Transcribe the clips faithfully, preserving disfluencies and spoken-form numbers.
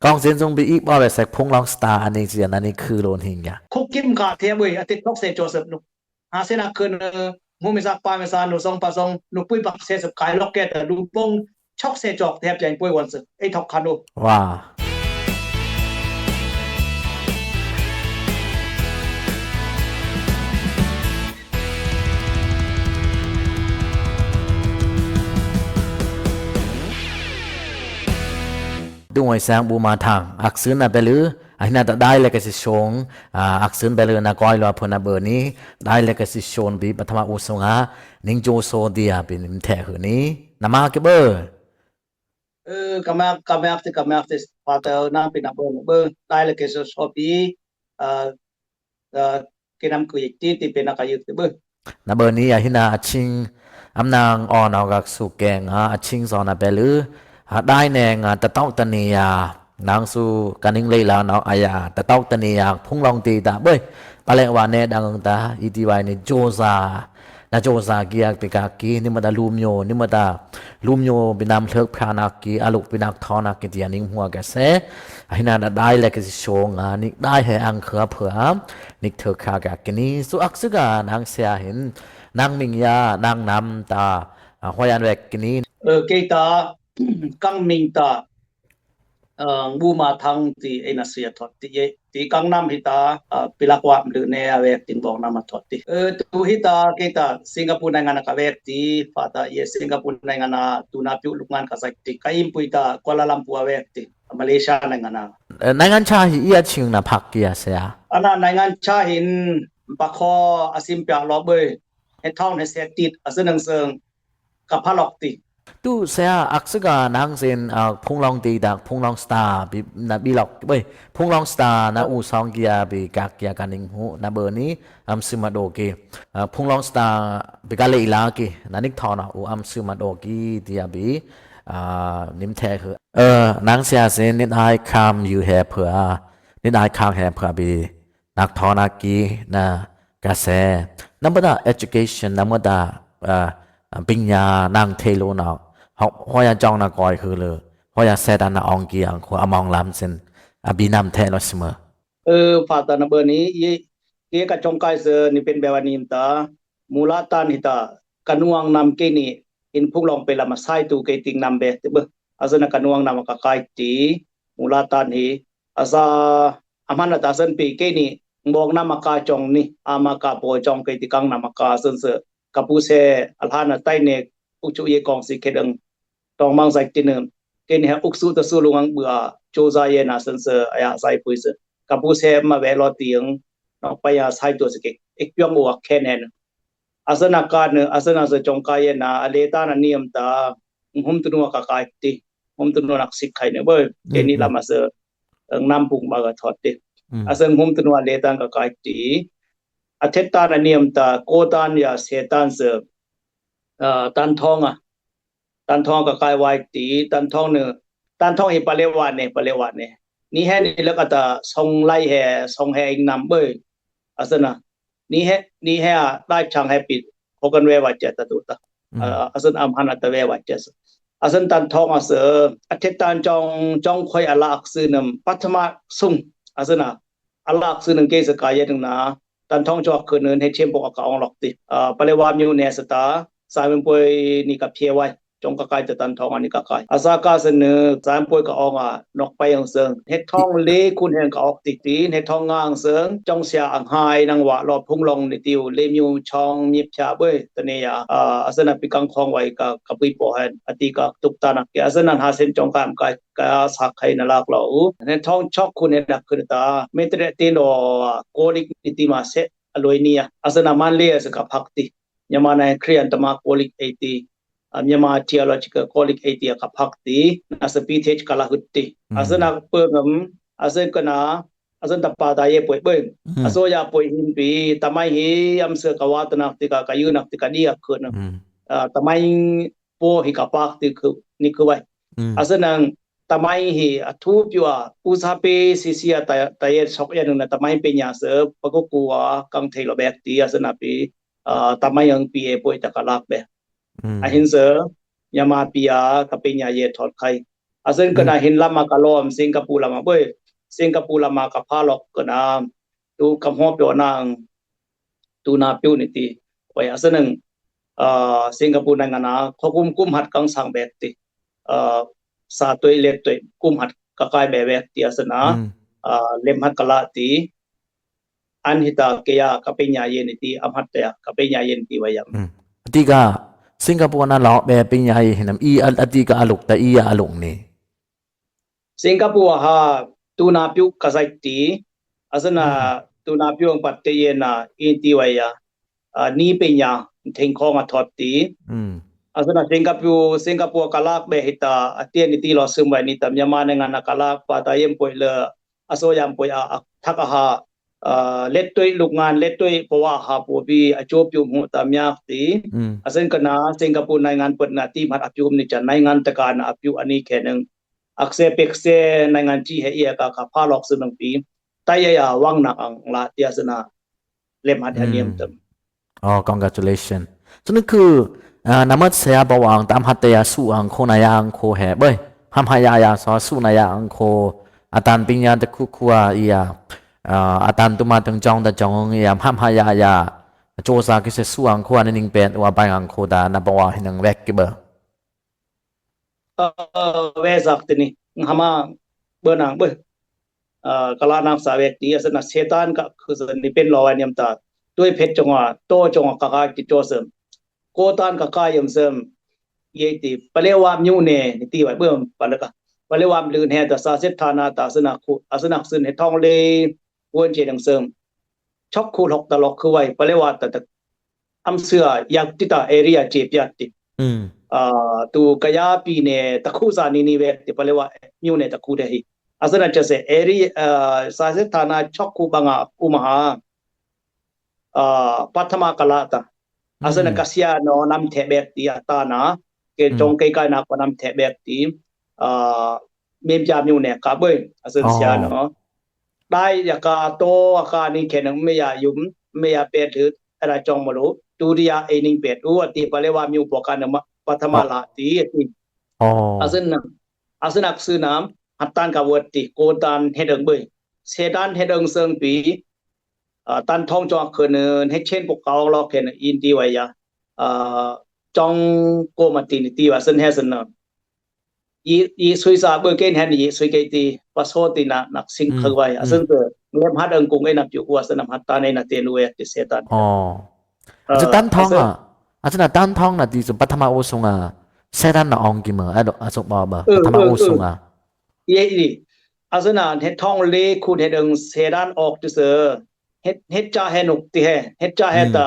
Ong zin zung bi i ba we sek Phunglong Star ani zia nani khu lon hing ya. Khu kim ka the bui, a ti thok se Joseph nu. Ha se na khun, eh, mu mi sak pa mi sa nu song pa song, nu pui pak se sep kai lok ke ta lu pong, chok se chok te hep jeng pui wan se, ei thok khan u. Wa. Dung oi sang bu ma thang, ak sun na belu, a hina ta dai le ka si song, a, ak sun belu na koi lo phun na beu ni, dai le ka si song bi pathama u song a, ning jo so dia bi nim the hu ni. Na ma ke beu. Eh, ka mak, ka mak ti, ka mak ti, Father, nang pi na beu, na beu, dai le ke so so pi, eh, eh, ke nam ku yik ti, ti pe na ka yik ti beu. Na beu ni a hina a ching, am nang on au gak su keng a, a ching zon a belu, a dai neng a ta tau ta ni a, nang su ka ning lei la nau a ya, ta tau ta ni a, Phunglong ti ta beu, pa leng wa ne dang ta, i ti wai ni jo za, na jo za giak ti ka ki, ni ma ta lu myo, ni ma ta lu myo bi nam hlek phra nak ki, a luk bi nak tho nak ki ti a ning hua ka se. A hina na dai le ka si song a, nik dai he ang khua phua, nik thok kha ka ki ni. Su ak su ga nang sia hin, nang ming ya, nang nam ta, a, hoi an wek ki ni. Eh, ke ta, kang ming ta, eh, bu ma thang ti ei na sia thot ti ye, ti kang nam hi ta, eh, pilak wa mlu ne a wek ting bong nam a thot ti. Eh, tu hi ta, ke ta, Singapore nai ngan a ka wek ti, Father ye Singapore nai ngan a, tu na piu luk ngan ka sai ti, ka im pui ta, Kuala Lumpur a wek ti, Malaysia nai ngan a. Eh, nai ngan cha hi i a ching na phak ki a sia. Ana nai ngan cha hin, pa kho a sim pia lo beu, he thong he se tit, a se nang seng, ka pha lok ti. Tu sia ak su ga nang zin, ah, Phunglong ti dak, Phunglong Star bi, na bi lok, beu, Phunglong Star na u song kia bi kak kia ka ning hu, na beu ni, am su ma do ki. Ah, Phunglong Star bi ka lei la ki, na nik tho na u am su ma do ki, ti a bi, ah, nim the hu. Eh, nang sia zin, nit ai kam yu he phua, nit ai kam he phua bi, nak tho nak ki na ka se. Nam ba da education, nam ba da, ah, ah, ping ya nang thei lo na. Ho, ho ya jong na koi khu le. Ho ya se ta na ong ki ang khu among lam sin. A bi nam the lo sima. Eh, Father na beu ni, ye, ye ka chong kai se ni pen beu wa nim ta. Mu la tan hi ta. Ka nuang nam ke ni, in Phunglong pe la ma sai tu ke ting nam be ti beu. A se na ka nuang nam ka kai ti. Mu la tan hi. A sa, a man a ta sen pi ke ni, ngbok nam a ka chong ni, a ma ka po chong ke ti kang nam a ka sen se, ka pu se, a lhan a tai ne, u chu ye kong si ke dang, tong mang sai ti ne, ke ni ha uk su ta su lung ang bua, chu za ye na sen se, a ya sai pui se, ka pu se ma we lo ti ang, nok pa ya sai tu se ke, ek piong u a ken hen. A sen a ka ne, a sen a se chong ka ye na, a le ta na niam ta, hum tu nu a ka kai ti, hum tu nu nak sik khai ne beu, ke ni lam a se, eh, nam pung ma ka thot ti. A sen hum tu nu a le tan ka kai ti. A thet tan a niam ta, ko tan ya se tan se, eh, tan thong a. Tan thong ka kai wai ti, tan thong ne, tan thong hi pa le wa ne, pa le wa ne. Ni he ni le ka ta song lai he, song he ing nam beu. A sen a. Ni he, ni he a, dai chang he pi, ho kan we wa che ta tu ta. A, a sen am han a ta we wa che sa. A sen tan thong a se, a thet tan chong, chong khoi a lak su nam, pathama sung. A sen a, a lak su nam ke se ka ye ding na, tan thong chok khun nun he chiem pok a ka ong lok ti. A, pa le wa myu ne sa ta, sa men poi ni ka phie wai. Chong ka kai ta tan thong a ni ka kai. A sa ka se ne, sa men poi ka ong a, nok pai ang seng. He thong le khun hen ka ok ti ti, he thong ngang seng, chong sia ang hai nang wa lo Phunglong ni tiu, le myu chong mi phia beu, ta ne ya. A, a sen a pi kang khong wai ka, ka pui po hen, a ti ka tuk ta nak ke. A sen a ha sen chong ka am kai, ka sa khai na lak lo u. He thong chok khun hen nak khun ta, me tre ti lo, ko lik ni ti ma se, a loi ni ya. A sen a man le a se ka phak ti. Myanmar nai Khrian Tama College ei ti, a, Myanmar Theological College ei ti a ka phak ti, na sa P Th ka la hut ti. A sen a pe ngam, a sen ka na, a sen ta pa ta ye poi beu. A so ya poi hin pi, ta mai hi, am se ka wa ta nak ti ka, ka yu nak ti ka di a khun. A, ta mai po hi ka pak ti khu, ni khu wai. A sen nang ta mai hi, a thu piu a, u sa pe si si a ta, ta ye sok ya nung na ta mai pe nya se, pa ko ku a, kang thei lo bek ti, a sen a pi, a, ta mai ang pi e poi ta ka lak be. A hin se, Myanmar pi a, ka pe nya ye thot khai. Asen kena hin lama kalom Singapore lama boi. Singapore lama kaphalok kena tu kamho pio nang tu na piu ni ti. Wai asen nang Singapore nang ana khokum kum hat kang sang bek ti. Sa tui let tui kum hat kakai bek bek ti asen na lem hat kala ti. An hita keya kapenya yen ti am hat ya kapenya yen ti wayam. Tika Singapore na lok be penya yen hinam i atika aluk ta i aluk ni. Singapore ha tuna piu kasai ti asana tuna piu ang pat te yen na in ti waya ni penya theng khong a thot ti. Asana Singapore Singapore kalak be hita atien ni ti lo sum wai ni tam yama ne ngana kalak pa ta yem poi le aso yam poi a thak a ha. Lettoi lukngan lettoi pawa ha pobi a cho piu mu ta myak ti. Asen kana Singapore naingan pet na ti mat a piu ni chan naingan taka na a piu ani kheneng akse pekse naingan chi he ia ka ka phalok seneng pi. Tai ya wang nak ang la ti asana lem hat aniam tem. Oh, congratulations. Sunu ku namat saya bawang tam hat ya su ang ko na ya ang ko he boi. Ham ha ya ya so su na ya ang ko atan pinya te ku kua ia. Atan tuma teng jong da jong ia ham ha ya ya. Cho sa ki se su ang ko an ning pet wa bai ang ko da na bawa hinang wek ki ba. Wezak tini hama benang beh. Kala nang sa wek ti asana setan ka khusa ni pen lawan yam ta. Tui phet chonga to chonga kaka ki chosem. Kotan kaka yam sem. Ye ti palewa myu ne ni ti wai bem palaka. Palewa mlu ne ta sa set thana ta asana khu asana sun he thong le won che dang sem. Chok khu lok ta lok khu wai palewa ta ta am sua yak ti ta area che piat ti. Tu kaya pi ne ta khu sa ni ni wek ti palewa myu ne ta khu de hi. Asana che se area sa se thana chok khu banga umaha. Pathama kalata asana kasia no nam the bek ti atana ke chong ke kai na ko nam the bek ti. Mem ja myu ne ka boi asan sia no. Dai ya ka to aka ni khenang me ya yum me ya pet hut ara chong malu tu dia e ning pet u ati palewa myu poka na pathama la ti ati. Asan na asan ak sunam hatan ka wot ti kotan hedang boi setan hedang seng pi. Tan thong chong khun he chen pok kaong lok hen in ti wai ya. Chong ko ma ti ni ti wa sen he sen na. Yi sui sa boi ken hen yi sui ke ti paso ti na nak sing khau wai asen te lem hat ang kung e na piu wa sen nam hat tan e na ten wek ti setan. Asen tan thong a asen na tan thong na ti su pathama u sung a setan na ong ki ma ado asu ba ba pathama u sung a. Ye i asen na he thong le khun he dang setan ok ti se. Het cha he nuk ti he het cha he ta.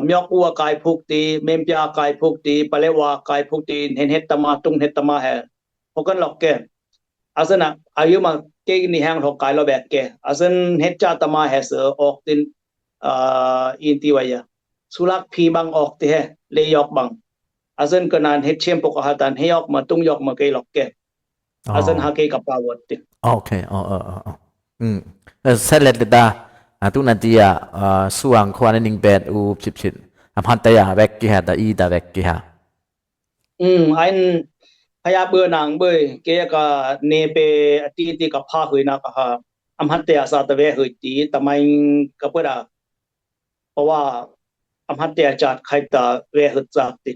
Myok u a kai phuk ti mempia kai phuk ti palewa kai phuk ti hen het tama tung het tama he. Hokan lok ke asen a ayu ma ke ni hang lok kai lo bek ke asen het cha tama he se ok tin. In ti waya sulak phi bang ok ti he le yok bang. Asen kenan het chem pok hatan he yok ma tung yok ma ke lok ke. Asen ha ke ka pa wot ti. Okay. Selet da atu na tia suang khwan ning bet u sip sip. Am hat ya wek ki ha da i da wek ki ha. Ain haya beu nang beu ke ka ne pe ati ti ka pha hui na ka ha. Am hat ya sa ta we hui ti ta mai ka pe da. Pawa am hat ya chat khai ta we hui zak ti.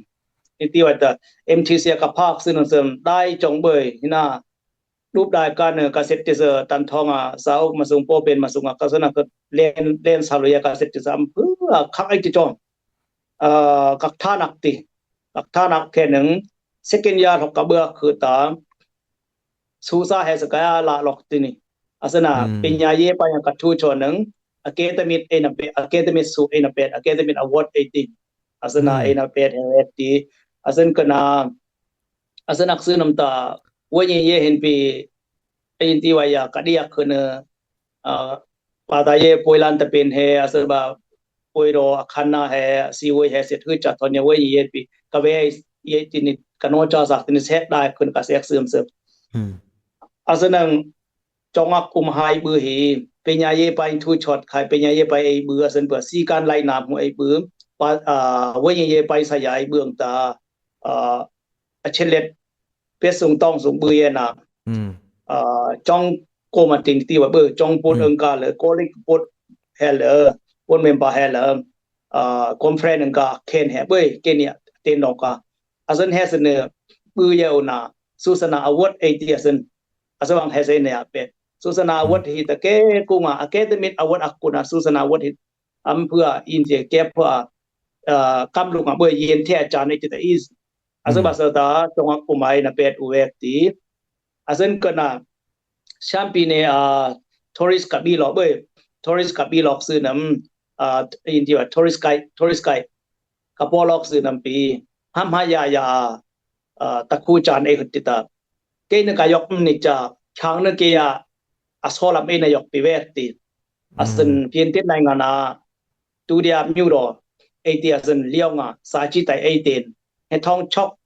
Ni ti wa ta M T C ka phak sin sem dai chong beu hina. Dup dai kan ka set ti se tan thong a sa uk ma sung po pen ma sung a ka sana ka len len sa lo ya ka set ti sam pu a khak ai ti chong. Kak thanak ti kak thanak khe neng second year hok ka bua khu ta. Su sa he sa ka ya la lok ti ni asana pinya ye pa ya ka thu cho neng. Academy e na pe academy su e na pe academy award e ti asana e na pe he ti asan kana. Asan ak sunam ta wani ye hin pi in ti wa ya ka dia khun. Pata ye poilan ta pen he asan ba poi ro akhana he si woi he set hui cha thon ye woi ye pi ka we ye ti ni ka no cha sak ti ni set dai khun ka sek sum sum. Asan ang chong ak um hai bu hi pinya ye pai thu chot khai pinya ye pai ei bu asan bu si kan lai nam hu ei bu pa woi ye pai sa ya ei bu ang ta. A chelet pet sung tong sung bui yena. Hmm. Ah, chong ko ma ting ti wa bui, chong put Hmm. engka le, kolik put he le, put member he le, ah, conference engka ken he bui, kenia ten dong ka. Asen he sen ne bui ye una, Susana award eighty asen. Asen wang he sen ne apet. Susana Hmm. award hi ta ke kunga, academic award akuna, Susana award hi am phua in je ke phua, ah, kam luk ma bui yen the chan eighty ta is. Asen Hmm. ba sa ta, tong ak umai na pet uwek ti. Asen kena, Siampi ne, ah, tourist ka bi lok bui, tourist ka bi lok su nam, ah, in ti wa tourist guide, tourist guide. Ka po lok su nam pi, ham ha ya ya, ah, ta khu chan e hut ti ta. Ke ne ka yok ni cha, chang ne ke ya, a so lam e na yok pi wek ti. Asen Hmm. pien tin nai nga na, tu dia miu ro, eighty asen liong a, sa chi tai eighteen. He thong chok,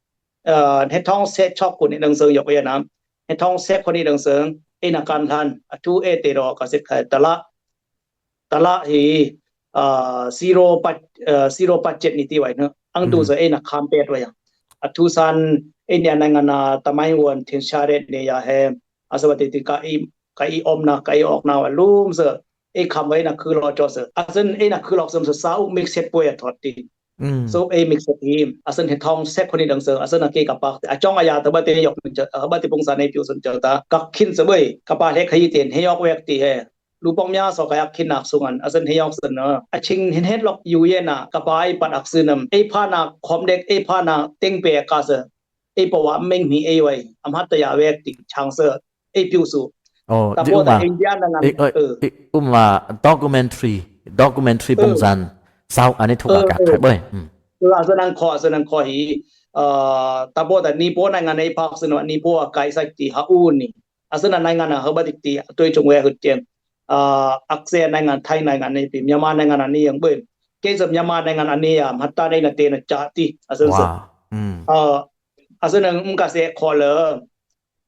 ah, he thong se chok kun ni dang seng yok ya nam. He thong se kun ni dang seng, e na kan than, a tu e te ro ka sit khai ta la. Ta la hi, ah, zero bud-, ah, zero budget ni ti wai ne. Ang tu Hmm. se e na kham pet wai ya. A tu san, e nia nai nga na, ta mai won, tin sha ret ne ya he. Asen wa ti ti ka i, ka i om na, ka i ok na wa lum se. E kham wai na khu lo cho se. Asen e na khu lok sem se sa u mix set poi a thot ti. Mm. So e mix set hi. Asen he thong set khoni dang se. Asen a ke ka pak. A chong a ya ta ba te yok min cha, a ba te pung sa ne piu sun cha ta. Ka khin se boi. Ka pa he khai ten he yok wek ti he. Lu pong mya so ka yak khin nak sungan. Asen he yok sen na. A ching hin het lok yu ye na. Ka pa i pat ak su nam. E pha na khom dek e pha na teng pe ka se. Ei pawa meng mi ei wai, am hat ta ya wek ti chang se, ei piu su. Oh, ta di po ta uma. India na ngan, eh, eh, eh, eh, uma documentary, documentary, eh, pung san, sau ani thuk, eh, a kak, eh, khai boi. Hmm. Eh, a sa nang kho, a sa nang kho hi, eh, ta po ta ni po na ngan ei phak sen wa ni po a kai sa ti ha u ni. A sa na nai ngan a ha ba dik ti, a tui chung we hut chen. Eh, ak se nai ngan Thai nai ngan ni pi, Myanmar nai ngan ani yang boi. Ke sa Myanmar nai ngan ani ya, am hat ta nei na te na cha ti, a sa sa. Wow. Hmm. Eh, a sa nang um ka se kho le,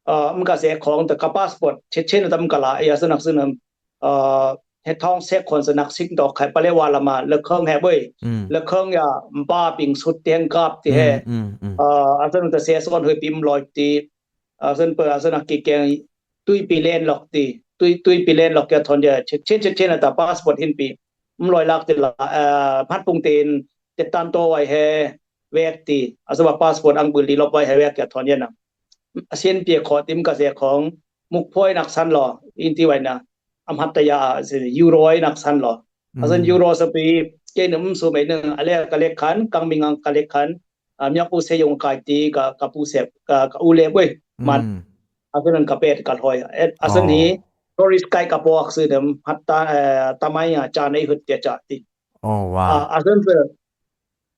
eh, um ka se khong ta ka passport, che che na tam ka la, eh, a sa nang sa nang, eh, he thong se khon sa nak sing to khai pa le wa la ma, le khong he boi. Mm. Le khong ya, mpa ping sut tiang kap ti he. Mm, mm, mm. Eh, a sa nang ta se son hui pim loi ti, a sa nang pe, a sa nang ki keng tui pi len lok ti, tui, tui pi len lok ya thon ya, che che che che na ta passport hin pi. Um loi lak ti la, eh, phat pung tin, te tan to wai he, wek ti, a sa ba passport ang bul li lop wai he wek ya thon ya na. A sien pia kho tim ka se khong, muk phoi nak san lo, in ti wai na, am hat ta ya, a sin euro ai nak san lo. A sin, mm, euro sa pi, ke num su mei nung, a le ka le khan, kang ming ang ka le khan, a, myak u se yong kai ti, ka, ka pu sep, ka, ka u le boi, mat. Mm. A sin nang ka pet ka lhoi. Et, a sin hi, oh, tourist kai ka po ak su dem, hat ta, eh, ta mai ya, cha nei hut ya cha ti. Oh, wow. A, a sin se,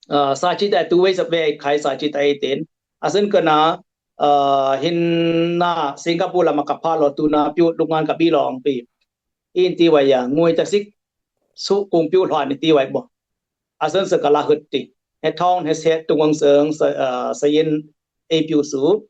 ah, sa chi ta tu wei sa wei khai sa chi ta ei ten. A sin ke na, ah, hin na Singapore la ma ka pha lo tu na piu luk ngan ka bi long pi. In ti wai ya, ngui ta sik su kung piu lhuan ni ti wai bo. A sin se ka la hut ti. He thong he se tu ngang seng sa, ah, sa yin ei piu su.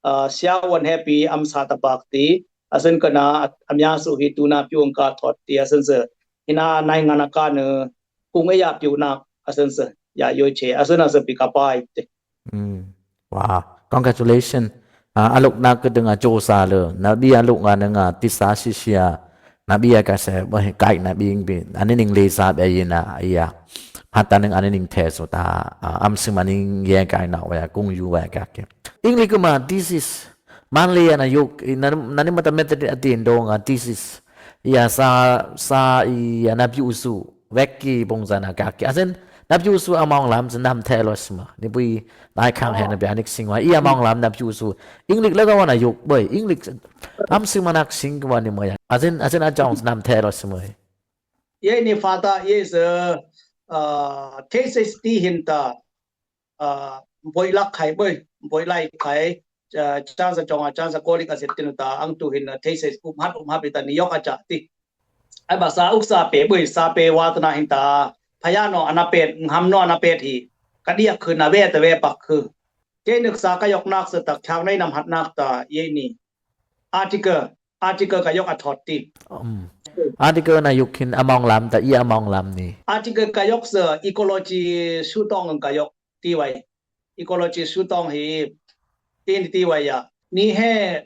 Ah, sia wan he pi am sa ta bak ti. A sin ke na am ya su hi tu na piu ang ka thot ti. A sin se. Hina nai ngan a ka ne kung e ya piu na. A sin se. Ya yoi che. A sin a se pi ka pai ti. Mm. Wow. Congratulations. Ah, a luk na ke deng a jo sa le. Na bi a luk nga ne nga ti sa si sia. Na bi a ka se, boi, kai na bi ing bi. Ani ning le sa be yin na, iya. Hat ta ning ani ning the so ta, ah, am sim ani ye kai na wa ya, kung yu wa ya ka ke. Ing li kuma, this is, man le ya na yuk, i na, na ni ma ta met a tin dong a, this is. Iya sa, sa iya na piu su. Wek ki pung san a ka ke. A sin, na piu su a mong lam, sin nam the lo sima. Ni bui, nai khang he na bi anik sing wa. Iya mong lam na piu su. Ing lik le ka wa na yuk, boi. Ing lik, am sing ma nak sing ka wa ni mo ya. A sin, a sin a jong nam the lo sima. Ye ni fa ta, ye se, ah, thesis ti hin ta, ah, boi lak khai boi, boi lai khai, ah, chance chong a, chance kolik a sit tin ta, ang tu hin, ah, thesis um hat, um hat bi ta ni yok a cha ti. Ai ba sa uk sa pe boi, sa pe wa ta na hin ta, pha ya no ana pet, ham no ana pet hi. Ka dia khu na we ta we pak khu. Ke nuk sa ka yok nak se tak chang nei nam hat nak ta, ye ni. Article, article ka yok a thot ti. Um. Article na yuk hin a mong lam ta, i a mong lam ni. Article ka yok se ecology su tong ka yok ti wai. Ecology su tong hi, Tin ti wai ya. Ni he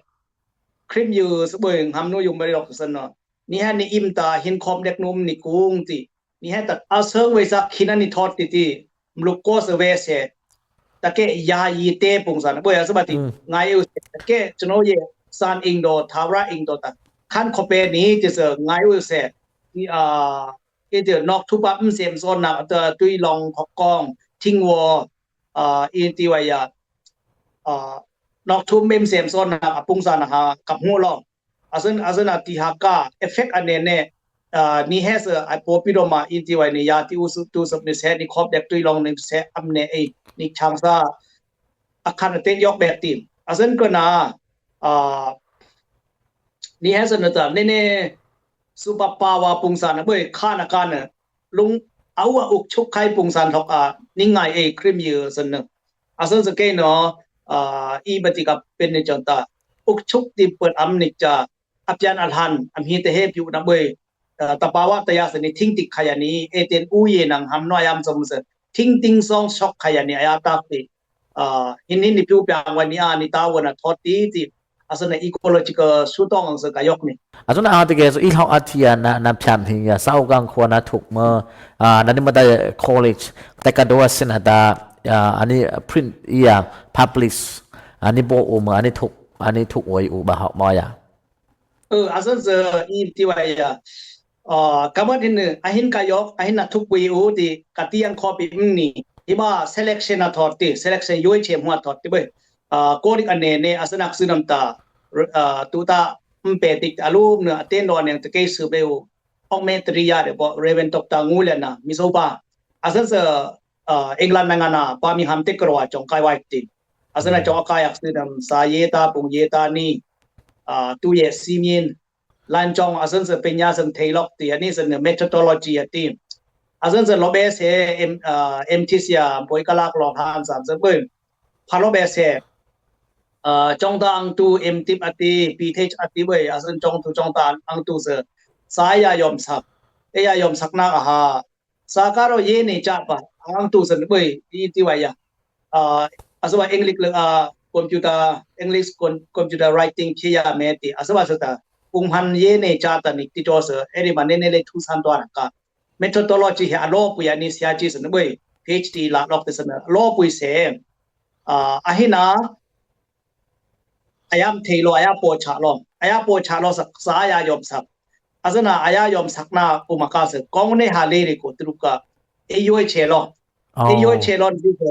krim yu sboi ngam nu yu mari lok san no. Ni he ni im ta hin khop dek num ni kung ti. Ni he ta a seng wai sa khin ani thot ti ti. Mluk ko se we se. Ta ke ya yi te pung san. Boi ya sba ti. Mm. Ngai u se. Ta ke chno ye san ing do, thawra ing do ta. Khan khope ni ti se ngai u se. Ni a, i ti nok thu pa m sem son na, ta tui long khok kong, ting wo, a, i ti wai ya. A, nok thu m sem son na, a pung san ha, kap hu long. Asen, asen a ti ha ka, effect a ne ne, a, ni he se, a po pi do ma, i ti wai ni ya ti u su, tu sup ni se, ni khop dek tui long ni se, am ne e, ni chang sa, a khan a ten yok bek ti. Asen ko na, a, ni he se na ta, ne ne, super power pung san, boi, khan a khan a, lung, au a uk chuk khai pung san thok a, ni ngai e krim yu sen na. Asen se ke no, a, i ba ti ka pen ni chon ta. Uk chuk ti pet am ni cha, a pian a lhan, am hi te he piu na boi, a, ta power ta ya se ni thing tik khai ani, e ten u ye nang ham no yam som se. Thing ting song sok khai ani, a ya tak ti. A, hin hin ni piu piang wa ni a ni ta wa na thot ti ti. Asen na ecological su tong ang se ka yok ni. Asen na a te ke so i hok a ti ya na, na pian hin ya, sau gang khua na thuk mo, a, na ni ma ta college, te ka do a sin a ta, a, ani print ya, publish, ani bo u mo, ani thuk, ani thuk oi u ba hok mo ya. Ơ, asen se i ti wai ya. A, ka mat hin, a hin ka yok, a hin na thuk pui u ti, ka tiang khopi m ni. Hi ma selection a thot ti, selection yoi chem hua thot ti boi. A, kodik a ne ne, asen ak su nam ta, a, tu ta m pe tik a lum ne, a ten do ne, te ke su be u. Ong me tri ya de bo, Reverend Doctor Ngu le na, mi so ba. Asen se, a, England na nga na, Birmingham te kro a chong kai wai ti. Asen a chong a kai ak su nam, sa ye ta, pung ye ta ni. A, tu ye si min. Lan chong asen se penya sen thei lok ti, ani sen methodology a ti. Asen se lo be se M, a, M T C a boi ka lak lo han san se boi. Pha lo be se, a, chong ta ang tu M tip a ti, P Th a ti boi, asen chong tu chong ta ang tu se. Sa ya yom sak. E ya yom sak na a ha. Sa ka ro ye ne cha pa, ang tu sen boi, i ti wai ya. A, a so ba English le, a, computer, English con-, computer writing khi ya me ti, a so ba sa ta, kung han ye ne cha ta ni ti cho se, e ri ma ne ne le thu san to na ka. Methodology he a lo pu ya ni sia chi sen boi, P H D la lok te sen, a lo pu se. A, a hi na, a yam thei lo, a ya po cha lo, a ya po cha lo sak, sa ya yom sak. Asen a, a ya yom sak na u ma ka se, kong ne ha le ri ko tru ka, e yoi che lo. E yoi che lo ni se,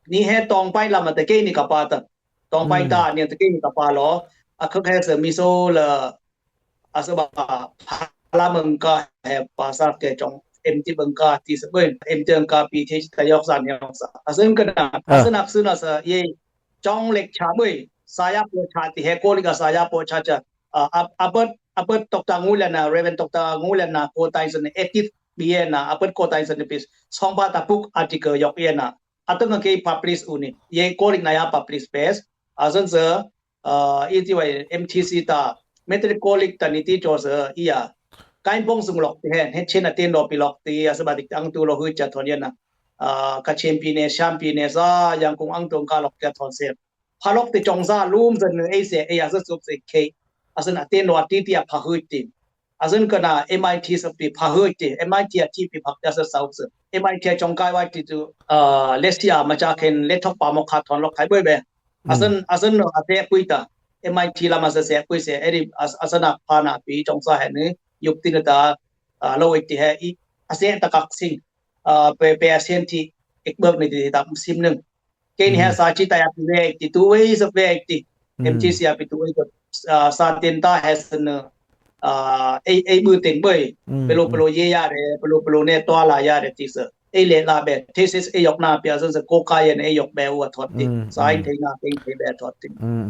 ni he tong pai lam a te ke ni ka pa ta. Tong pai ta ni te ke ni ka pa lo. A khak he se mi so le, a se ba, pha la meng ka he pa sa ke chong, M T meng ka ti se boi, M T meng ka P Th ta yok sa ni yok sa. Asen ka na, asen ak su na sa, ye, chong lek cha boi, sa ya po cha ti he ko li ka sa ya po cha cha. A, a, a bot, a bot tok ta ngu le na, Reverend tok ta ngu le na, ko tai sen e tit bi ye na, a bot ko tai sen pi, song ba ta book article yok ye na. A tong ke publish u ni, ye ko li na ya publish pes, asen se, a, i ti wai M T C ta, metric ko li ta ni ti cho se, i ya. Kain pong sung lok ti he, he chen a ten lo pi lok ti, a se ba dik ang tu lo hui cha thon ye na. A, ka champion ne, champion ne sa, yang kung ang tu ka lok cha thon se. Pha lok ti chong sa lum sen ne, e se, e ya se sup se ke. Asen a ten lo a ti ti a pha hui ti. Asen ka na M I T sa pi pha hui ti, M I T a ti pi phak ya se sau se. M I T a chong kai wai ti tu, a, Lesia ma cha khen le thok pa mo kha thon lok khai boi be. Asen, asen no a se pui ta. M I T la ma se se pui se, e ri as-, asen a pha na pi chong sa he ne, yuk ti ne ta, a, lo wai ti he i, a se ta kak sing. A, pe, pe a sen ti, ek bak ne ti ta sim nung. Ke ni he sa chi ta ya pi wek ti, tu wei sa wek ti. M T C a pi tu wei sa, a, sa ten ta he sen, a, ei, ei bu ten boi. Pelo, pelo ye ya re, pelo, pelo ne to la ya re ti sa. Ei le la be, thesis ei yok na pi a sen sa ko ka ye ne ei yok be u a thot ti. Sa ei thei na, ei thei be a thot ti.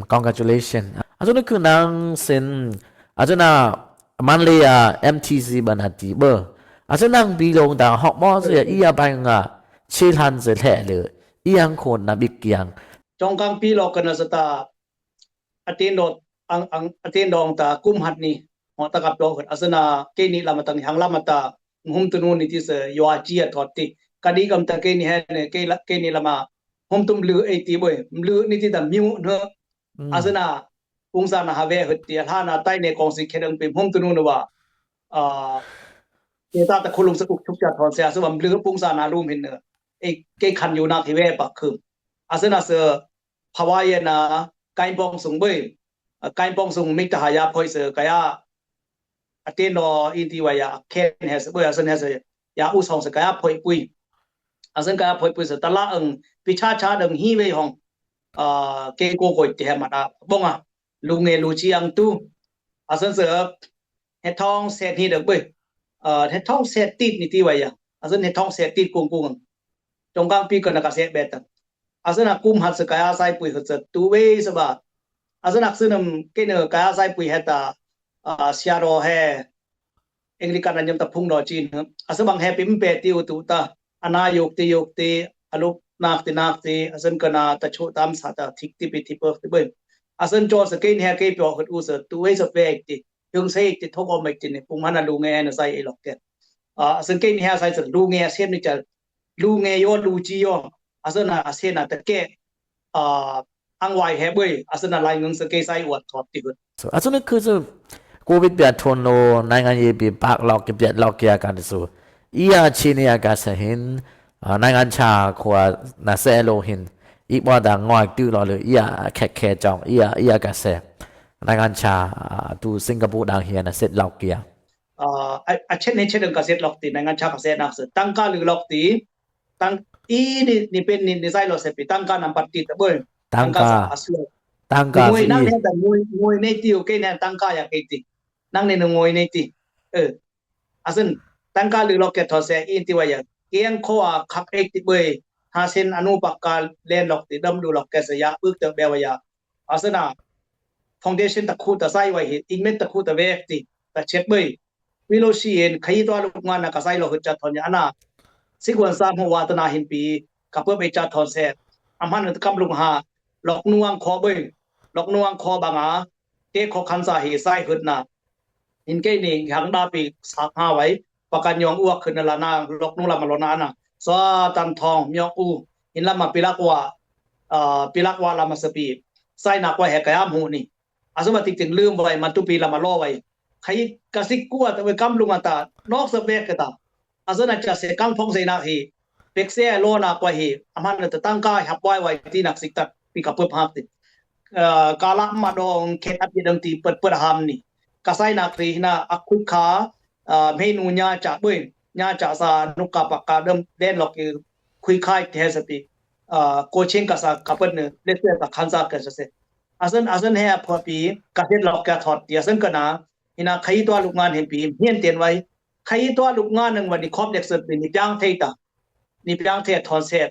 Congratulations. A sen ku nang sen, a sen a man le ya M T C ban a ti bo. A sen nang bi long ta hok mo se ya i ya bai nga, che lan se le le, i yang khon na bik yang. Chong kang pi lo ka na sa ta, a tin do, ang, ang, a tin dong ta kum hat ni, ho ta kap do, a sen a ke ni lama tang hang lama ta, hum tu nu ni ti se, yo a chi a thot ti. Ka di kam ta ke ni he ne, ke la, ke ni lama, hum tum lu e ti boi, lu ni ti ta miu ne, Hmm. Asana pungsa na have hut ti alhana tai ne kong si khe dang pim hum tu nu na wa. Ah, ke ta ta khulung sa uk chuk cha thon se asu bam blu pungsa na lum hin ne. E ke khan yu na thi ve pak khum. Asana se phawa ye na kain pong sung bui. Ah, kain pong sung mik ta ha ya phoi se kaya. Atin no in ti wa ya khen he se bui asan he se ya u song se kaya phoi pui. Asan kaya phoi pui se tala ang pi cha cha dang hi ve hong. Ah, ke ko ko ti he ma da bong a. Lu nge lu chi ang tu. Asan se he thong set hi dang bui. Ah, he thong set tit ni ti wa ya. Asan he thong set tit kung kung. Chong kang pi ko na ka set be ta. Asan a kum hat se kaya sai pui hat se tu ve se ba. Asan ak se nam ke ne kaya sai pui he ta, ah, sia ro he. Anglican a nyam ta phung ro chin he. Asan bang he pim pe ti u tu ta. Ana yok ti yok ti, alup nak ti nak ti, asan kana ta chu tam sa ta thik ti pi ti pok ti bui. Asan cho se ke ne he ke pyo hut u se tu ve se pe ti. Hung se ti thok om ti ne pung hana lu nge na sai e lok ke. Ah, asan ke ne he sai se lu nge sem ni cha. Lu nge yo lu chi yo. Asan a asen a ta ke. Ah, ang wai he bui. Asan a lai ngang se ke sai wat thot ti hut. So, asan khu se covid bia thon lo, naingan ye bi pak lok ki biat lok ya kan su. Ia chi ni a ka se hin, ah, naingan cha khua na se lo hin. I bwa da ngoi tu lo le, ia khe khe chong, ia, ia ka se. Naingan cha, ah, tu Singapore dang hia na set lok kia. Ah, a, a chen ne chen dang ka set lok ti, naingan cha ka set nak se. Tang ka lu lok ti, tang i ni, ni pen ni, ni sai lo se pi, tang ka nam pat ti ta bui. Tang ka. Tang ka sa asu. Tang ka ngoi sa nang i. Ne ta ngoi, ngoi ne ti, okay ne tang ka ya ke ti. Nang ne ngoi ne ti. Eh. Asan, tang ka lu lok ke tho se in ti wa ya. Kiang kho a khak ek ti bui. Ha sen anu pak ka len lok ti dam lu lok ke se ya, uk te be wa ya. Asana foundation ta khu ta sai wai hi, ingmet ta khu ta vek ti, ta chet bui. Wi lo si en, khai to luk ngan na ka sai lo hut cha thon ya ana. Sik wan sa mo wa ta na hin pi, ka pui be cha thon se. Amhan ta kam lung ha, lok nuang kho bui, lok nuang kho bang a, ke kho khan sa hi sai hut na. Hin ke ni hang da pi sak ha wai, pakan yong uak khun la na, lok nu la ma lo na na. Sa tan thong myok u, hin la ma pilak wa, ah, pilak wa la ma sapi. Sai na kwa he kaya mu ni. Asu ma tik tin lum wai, ma tu pi la ma lo wai. Khai ka sik kua ta wai kam lung ata, nok sa bek ka ta. Asu na cha se kang phong se na hi. Pek se lo na kwa hi, amhan ta tang ka hap wai wai ti nak sik ta, pi ka pup hak ti. Ah, ka la ma dong khet ap ye dang ti pet pet ham ni. Ka sai nak ri hina a khut kha, ah, mei nu nya cha bui, nya cha sa nuk ka pak ka dam den lok ki khui khai te sa pi. Ah, ko ching ka sa ka pet ne, le se ta khan sa ka sa se. Asan, asan he a pho pi, ka het lok ka thot ti, asan ka na, hina khai to luk ngan he pi, hien ten wai. Khai to luk ngan nang wa ni khop dek se pi, ni piang thei ta. Ni piang thei thon se.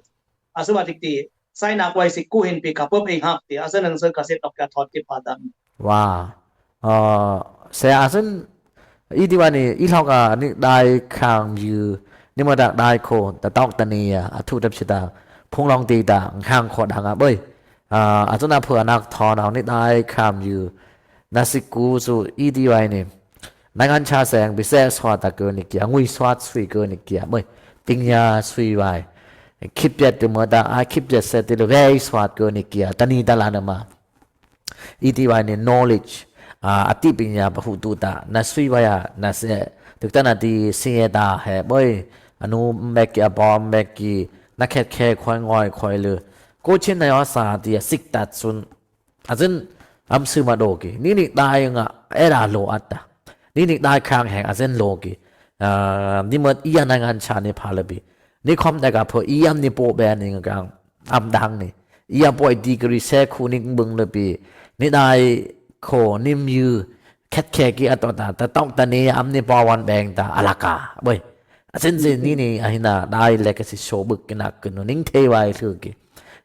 Asu wa tik ti, sai nak wai sik ku hin pi ka pop ing hak ti, asan nang se ka set lok ka thot ki pa dam. Wa. Ah, se asan i ti wa ni, i lok a, ni dai khang yu, ni ma dak dai ko, ta tok ta ni ya, a thu tap chita, phung long ti ta, khang ko dang a, boi. Ah, asan a phu anak thon a, ni dai khang yu, na sik ku su i ti wa ni. Naingan cha seng, bi se swa ta ko ni kia, ngui swa sui ko ni kia, boi. Ting ya sui wai. Kip ya tu ma ta, a kip ya se ti lu, wei swa ko ni kia, ta ni ta la na ma. I ti wa ni knowledge, ah, a ti pin ya pa hu tu ta, na sui wa ya, na se, tuk ta na ti si ye ta he, boi, anu mek ki, a bom mek ki, na khet khe khoi ngoi khoi lu. Ko chin na yo sa ti ya sik tat sun. Asin, am su ma do ki. Ni ni dai nga, e da lo at ta. Ni ni dai khang heng, asin lo ki. Ah, ni ma i ya naingan cha ni pha le bi. Ni khom da ka pho, i am ni po be ni nga kang. Am dang ni. Ia poi degree se khu ning bung le pi. Ni dai ko nim yu khet khe ki a to ta, ta tong ta ni am ni pa wan beng ta a la ka. Boi. A sin sin ni ni a hina dai le ka si so buk ki nak ki nu ning thei wai su ki.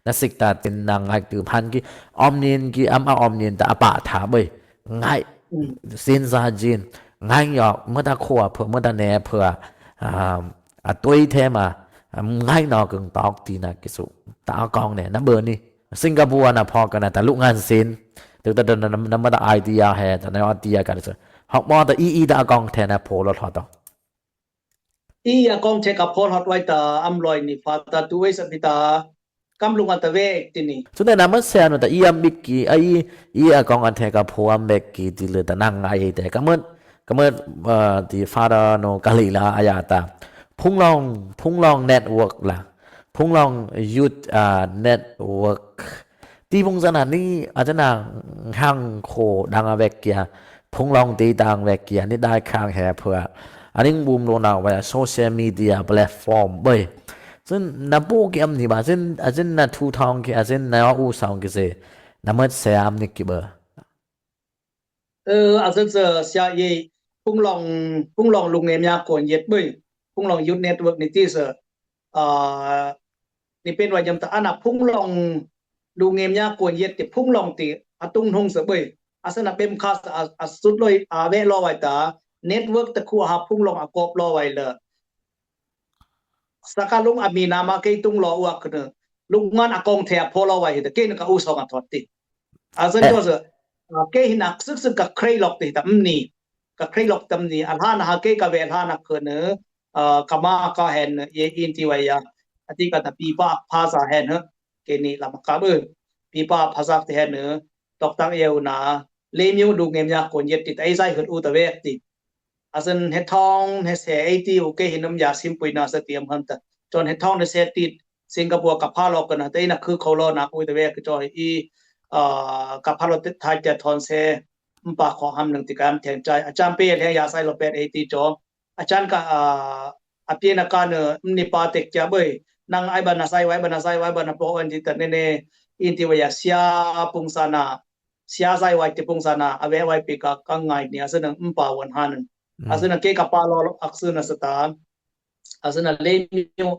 Na sik ta tin nang ngai tu phan ki. Om nin ki am a om nin ta a pa tha boi. Ngai. Mm. Sin sa jin. Ngai yok, ma ta khua phua, ma ta ne phua. Ah, a tui the ma. Am ngai no kung tok ti na ki su. Ta kong ne, na bơ ni. Singapore na pho ka na ta lu ngan sin. Tu ta na, na, na ma ta idea he, ta na idea ka su. Hok mo ta i, i ta kong the na pho lo tho to. I a kong the ka pho lo wai ta am loi ni pha ta tu wei sa pi ta. kam lung a ta ve ti ni. Chu ne na ma se anu ta i am bik ki, a i, i a kong an the ka pho am bek ki ti le ta nang ai te. Ka mut, ka mut, eh, ti Father no ka li la a ya ta. Phung Long, Phung Long Network la. Phung Long Youth, ah, Network. Ti phung zan a ni, a zan a hang kho dang a vek kia. Phung Long ti dang vek kia, ni dai khang he phua. A ning bum lo na wa social media platform bơi. Zan na bu ki am ni ba, zan, a zan na thu thong ki, a zan na u song ki se. Na mut se am ni ki bơi. Ơ, a zan se sia ye, Phung Long, Phung Long Lung Em Ya Kuan Yet bơi. Phung Long Youth Network ni ti se. A, ni pen wa yam ta ana Phung Long Lung Em Ya Kuan Yet ti Phung Long ti a tung hnung se bơi. A sa na bem khas a, a sut loi a ve lo wai ta. Network ta khu ha Phung Long a kop lo wai le. Sa ka lung a mi na ma kei tung lo wa kene. Lung ngan a kong the a pho lo wai hi ta kei na ka u song a thot ti. A sa jo se, a, kei hin a sik sik ka krei lok ti ta mni. Ka krei lok tam ni. A hla na ha kei ka ve hla na kene. A, ka ma ka hen ye in ti wai ya. A ti ka ta pi pa pha sa hen he. Kei ni lam ka bơi. Pi pa pha sa ti hen he. Tok tak ye u na. Le miu Lung Em Ya Kuan Yet ti ta ei sai hut u ta vek ti. A zan he thong he se ei ti u kei hin um ya sim pui na sa ti am han ta. Chon he thong he se ti Singapore ka pha lo ka na te na khu khau lo na u ta vek cho i, a, ka pha lo te thai te thon se. Mpa kho ham nang ti kam theng chai. A cham pe le ya sai lo pet ei ti cho. A chan ka, a, a pia na ka ne, mni pa tek kia bơi. Nang ai ba na sai wai ba na sai wai ba na po an ti ta ne ne. In ti wa ya sia pung sa na. Sia sai wai ti pung sa na. A ve wai pi ka ka ngai ni a sa na mpa wan han. A sa na ke ka pa lo ak sa na sa ta. A sa na le miu.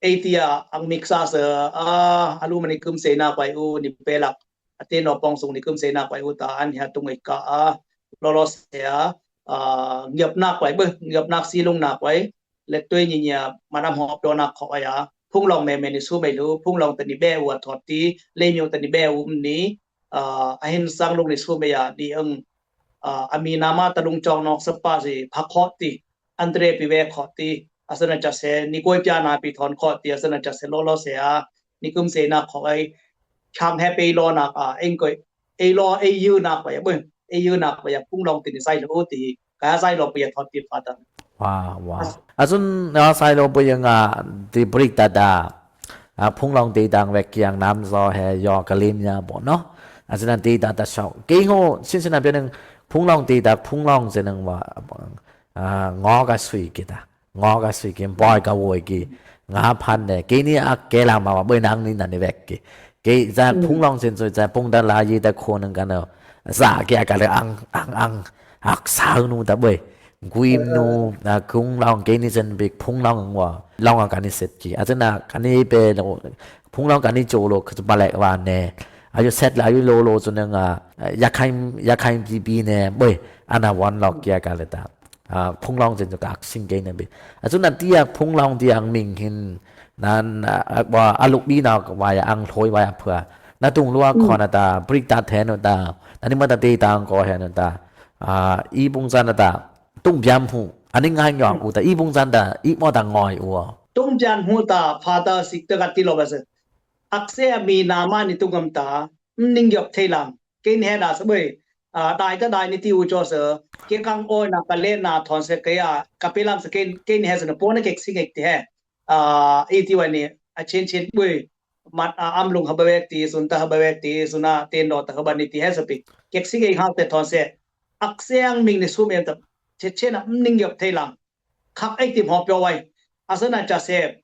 Ei ti a ang mik sa se, a, a lu ma ni kum se na kwai u ni pe lak. A te no pong sung ni kum se na kwai u ta an hia tung ei ka a. Lo lo se a, a, ngiap na kwai bơi, ngiap na si lung na kwai. Le tui ni nia, ma nam hop do na kho ya. Phung Long me me ni su me lu, Phung Long ta ni be u a thot ti, le miu ta ni be u ni, a, a hin sang lung ni su me ya, ni ang, a, a mi na ma ta lung chong nok sa pa si, pha kho ti. Andre pi ve kho ti, a sa na cha se, ni koi pia na pi thon kho ti, a sa na cha se lo lo se a, ni kum se na kho ai, chang he pe lo na a, eng koi, ei lo, ei yu na kho ya, bun, ei yu na kho ya, Phung Long ti ni sai lo ti, ka sai lo pi ya thon ti fa ta. Wa, wa. A sun na sai lo pi ya nga, ti break ta da. A, Phung Long ti dang vek kiang nam so he yo ka lim ya bo no. A sun na ti ta ta so. Kei ho, sin sin na pi nang, Phung Long ti ta, Phung Long se nang wa, a, ngo ka sui ki ta. Ngo ka sui ki, boi ka woi ki, nga phan ne, kei ni a ke la ma wa, boi nang ni na ni vek ki. Kei za Phung Long sin sui, za Phung ta la yi ta kho nang ka no. Za ki a ka le ang, ang, ang, ak sa nu ta boi. Guim nu, a, Phung Long, kei ni sin bik Phung Long wa. Long a ka ni set ki. A zan a ka ni pe lo, Phung Long ka ni cho lo, ka ba lek wa ne. A yu set la, a yu lo lo, zun nang a, ya khai, ya khai bi bi ne, boi, a na wan lok ki a ka le ta. A, Phung Long zen ka ak sing kei na bi. A, chu na ti a Phung Long ti ang ming hin. Nan, a, a, wa, a luk bi na wa ya ang hloi wa ya phua. Na tung lua khon a ta, brik ta then ta. Na ni ma ta te ta ang ko hen ta. A, i bung zan ta. Tung biam hu. A ni ngai nyok u ta. I bung zan ta. I mo ta ngoi u. Tung biam hu ta, pha ta sik ta ka ti lo ba se. Ak se mi na ma ni tung am ta. Ning yop thei lang. Kei ni he da sa boi. A, dai ta dai ni ti u cho sa. Kei kang oi na ka le na thon se kei a. Ka pe lam sa kei, kei ni he sa na po na kek sing ek ti he. A, i ti wa ni. A chen chen boi. Mat a am lung ha ba wek ti, sun ta ha ba wek ti, sun a ten do ta ha ba ni ti he sa pi. Kek sing ek ha te thon se. Ak se ang ming ni sum em ta. Che che na ning yop thei lang. Khak ei tim hop pyo wai. A sa na cha se.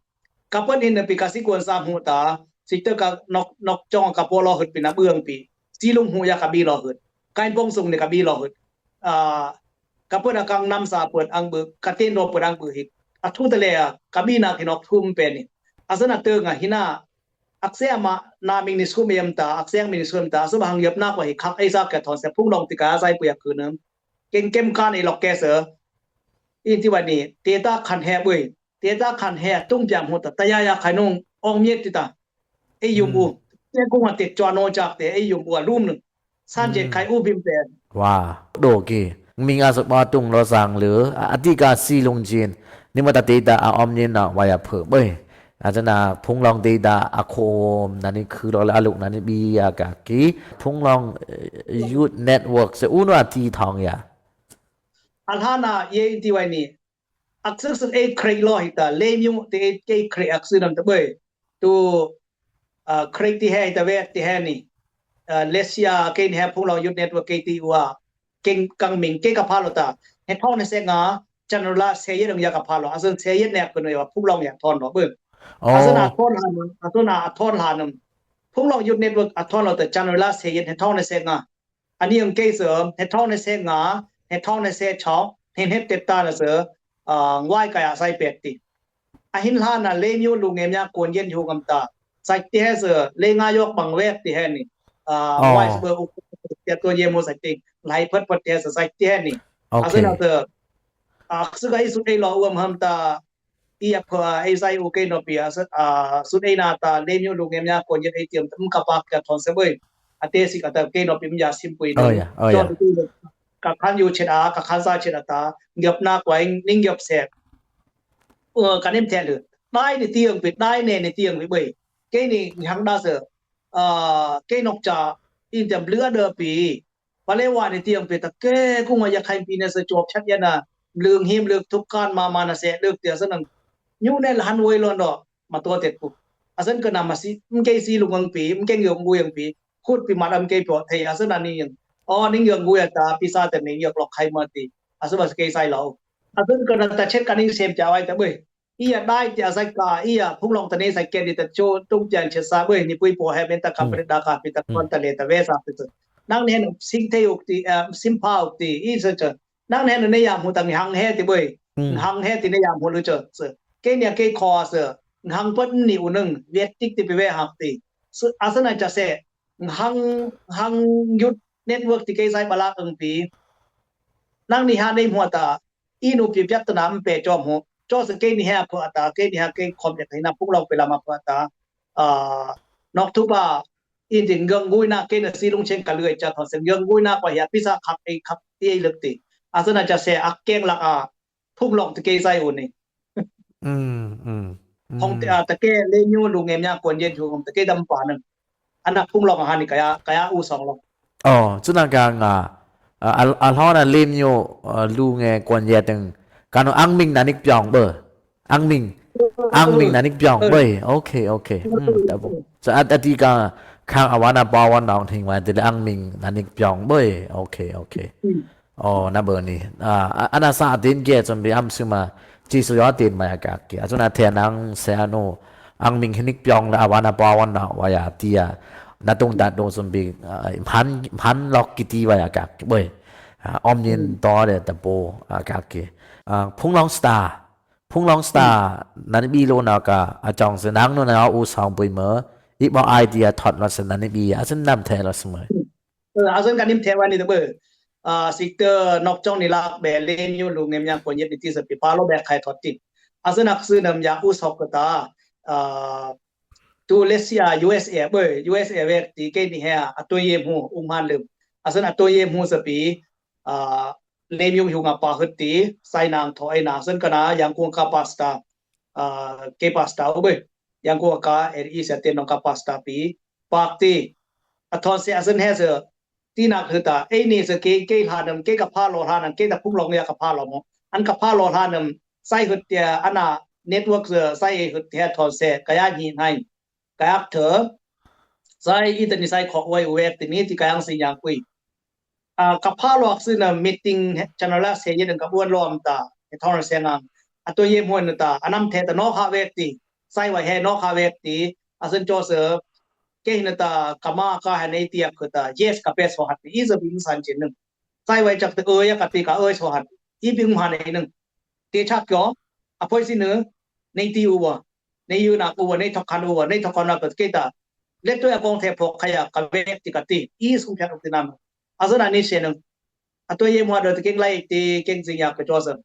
Ka pon hin na pi ka si kuan sa hu ta. Si te ka nok, nok chong ka po lo hut pi na buang pi. Si lung hu ya ka bi lo hut. Ka in pong sung ni ka bi lo hut. A, ka pon a kang nam sa pon ang bu. Ka ten do pon ang bu hik. A thu ta le a. Ka bi na ki nok thum pe ni. A sa na te nga hin a. Ak se ma na ming ni sum em ta. Ak se ang ming ni sum em ta. Sa ba hang yop na kwa hik. Khak ei sa ka thon se Phung Long ti ka sai pu ya ku nam. Keng kem kan ei lok ke se. In ti wa ni, te ta khan he bui. Te ta khan he tung piang hu ta, ta ya ya khai nung, ong miet ti ta. Ei yum u. Te kung a tek chua no chak te, ei yum u a lum nung. San je khai u bim te. Wa, do ki. Ming a suk ba tung lo sang lu, a, a ti ka si lung jin. Ni ma ta te ta a om nyin na, wa ya phu bui. Azan a Phunglong dei da a khom nani khu lo la a luk nani bi a ka ki. Phunglong, eh, Youth Network se u no a ti thong ya. A lhan a ye ti wai ni. Ak suk suk e krek lo hi ta. Le myu te e ke krek ak suk nam ta boi. Tu, ah, krek ti he hi ta wek ti he ni. Ah, Lesia ke ni he Phunglong Youth Network ke ti wa. Keng kang ming ke ka pha lo ta. He thong ne se nga. General se ye dong ya ka pha lo. Azan se ye ne ko no ya Phunglong ya thon lo boi. Azan a thon lhan, azan a thon lhan. Phunglong Youth Network a thon lo ta General se ye he thong ne se nga. Ani ang kei sơ, he thong ne se nga, he thong ne se chok, he het tep ta na sơ, ah, ngwai kaya sai pet ti. A hin lhan a le nyu lu ngem nya kon yen hu ngam ta. Sai ti he sơ, le nga yok bang wek ti he ni. Ah, ngwai sơ bơ u, tia to ye mo sai ti. Lai phet phet ti he sơ, sai ti he ni. A sơ na sơ, ah, sơ ka i su ei lo uam ham ta, i ap kho a, ei sai u kei no pi a, sut, a, sut ei na ta, le nyu lu ngem nya kon yen ei tiam, um ka pak ka thon se boi. A te si ka ta kei no pi um ya sim pui no. Ka khan yu chet a, ka khan sa chet a ta, ngiop na kwai, ning ngiop se. U, ka nem then lu. Dai ni tiang pi, dai ne ni tiang pi boi. Kei ni hang da se. A, kei nok cha, in tiam blua de pi. Pale wa ni tiang pe ta ke kung a ya khai pi ne se chop chat ya na. Mlung him luk thuk kan ma ma na se luk tia sa nang. Nyu ne la han woi lon do. Ma to tet ku. Asan ka na ma si, mke si lu ngang pi, mke ngiong gu yang pi. Khut pi ma lam ke po thei asan ani yang. O ning yang gu ya ta pi sa te ning yak lok khai ma ti. Asan ba ke sai lo. Asan ka na ta chet ka ning sem cha wai ta boi. Iya dai ti a sai ka, iya Phunglong ta ne sai ke di ta cho tung tian che sa boi ni pui po he men ta kam pre da ka pi ta kon ta le ta ve sa pi ta. Nang ne no sing te uk ti, eh, sim pha uk ti, i sa cha. Nang ne no ne ya mu ta ngi hang he ti boi. Ngi hang he ti ne ya mu lu cha. Sa. Ke nia ke kho sa. Ngi hang pot ni u nung, viet tik ti pi ve hak ti. Sa, a sa na cha se. Ngi hang, hang Youth Network ti ke sai ba la ung pi. Nang ni ha ne mu ta. I nu pi piak ta nam pe chom hu. Cho se ke ni ha phu ata, ke ni ha ke khom ya na Phunglong pe lama phu ata. A, nok thu ba, in ding gang gui na ke na si lung cheng ka lui cha thon se gang gui na kwa ya pi sa khak ei khak ei lek ti. A sa na cha se ak keng lak a, Phunglong ti ke sai u ni. Hong te a ta ke le nyu lu ngem nya kon yen chu hong ta ke dam pa nang. Ana Phunglong a han ni kaya, kaya u song long. O, chu nang ka nga, a, a, a lhon a lim nyu, a, lu nge kon ye teng. Ka no ang ming na nik pyong bơ. Ang ming. Ang ming na nik pyong bơ. Ok, ok. Hmm, ta bu. Sa at, ati ka khang a wan a ba wan nong thing wan ti le ang ming na nik pyong bơ. Ok, ok. O, na bơ ni. A, a, ana sa tin ke chon bi am suma. Chi su yo tin ma ya kak ke. A chun a the nang se anu. Ang ming hinik pyong la a wan a pa wan na wa ya ti a. Na tung ta tung sum bi, a, man, man lok ki ti wa ya kak ke. Boi. A, om yin to de ta po, a, kak ke. A, Phunglong Star. Phunglong Star. Nan bi lo na ka. A chong se nang nu na u song boi mơ. I bo idea thot lo se nan bi. A chun nam the lo se mơ. Ơ, a zon ka nim the wa ni de bơ. A, sik te nok chong ni lak be le nyu lu ngem yang ko nyet ni ti sa pi pa lo be khai thot ti. A zon ak su nam ya u sok ko ta. A, tu Lesia U S A bơ, U S A wek ti ke ni he a to ye mu ung han lum. A zon a to ye mu sa pi. A, le nyu hu nga pa hut ti, sai nang tho ai na zon ka na yang kung ka pasta. A, ke pasta u bơ. Yang kung ka er i sa te nong ka pasta pi. Pak ti. A thon se a zon he sa. Ti nak hita, ei ni se ke, ke hla nam, ke ka pha lo hla nam, ke ta Phunglong ya ka pha lo mo. An ka pha lo hla nam, sai hut tia, ana network se, sai hut tia thon se, ka ya ni nai. Ka yak the, sai i ta ni sai kho wai wek ti ni ti ka yang si yang kui. A, ka pha lo ak si na meeting, channel la se ye dang ka buan lo am ta, he thon se ngang. A to ye mo na ta, a nam the ta no ha wek ti, sai wai he no ha wek ti, a sen cho se, ke hin ta, ka ma ka ha nei ti ak ta, yes ka pe so hat ti, i se bin san chen nung. Sai wai chak te oi ka ti ka oi so hat. I bing ma nei nung. Te chak kyo. A poi si nung. Nei ti u wa. Nei yu na u wa. Nei thok khan u wa. Nei thok khan na ka ke ta. Let to a kong the phok khaya ka wek ti ka ti. I sung pyak ti nam. A zon ani se nung. A to ye mo do te keng lai ti keng zing ya ka cho zon.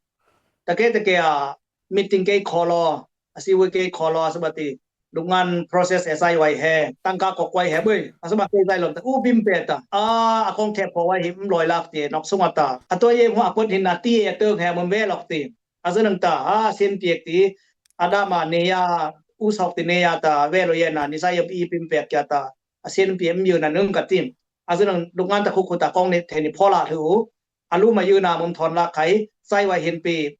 Ta ke ta ke a meeting ke kho lo. A si wai ke kho lo a sa ba ti. Luk ngan process S I Y he, tang ka kok wai he boi. A sa ba ke zai lom ta, u bim pe ta. A, a kong thep pho wai hi, um loi lak ti, nok sung a ta. A to ye hua put hin a ti e tong he, mun ve lok ti. A sa nang ta, a, sim piek ti. A da ma ne ya, u sok ti ne ya ta ve lo ye na, ni sa yap i pim pek ya ta, a sen pi em yu na nung ka tim. A sen nang duk ngan ta khu khu ta kong ne te ni pho la thu. A lu ma yu na mum thon la khai, sai wai hin pi.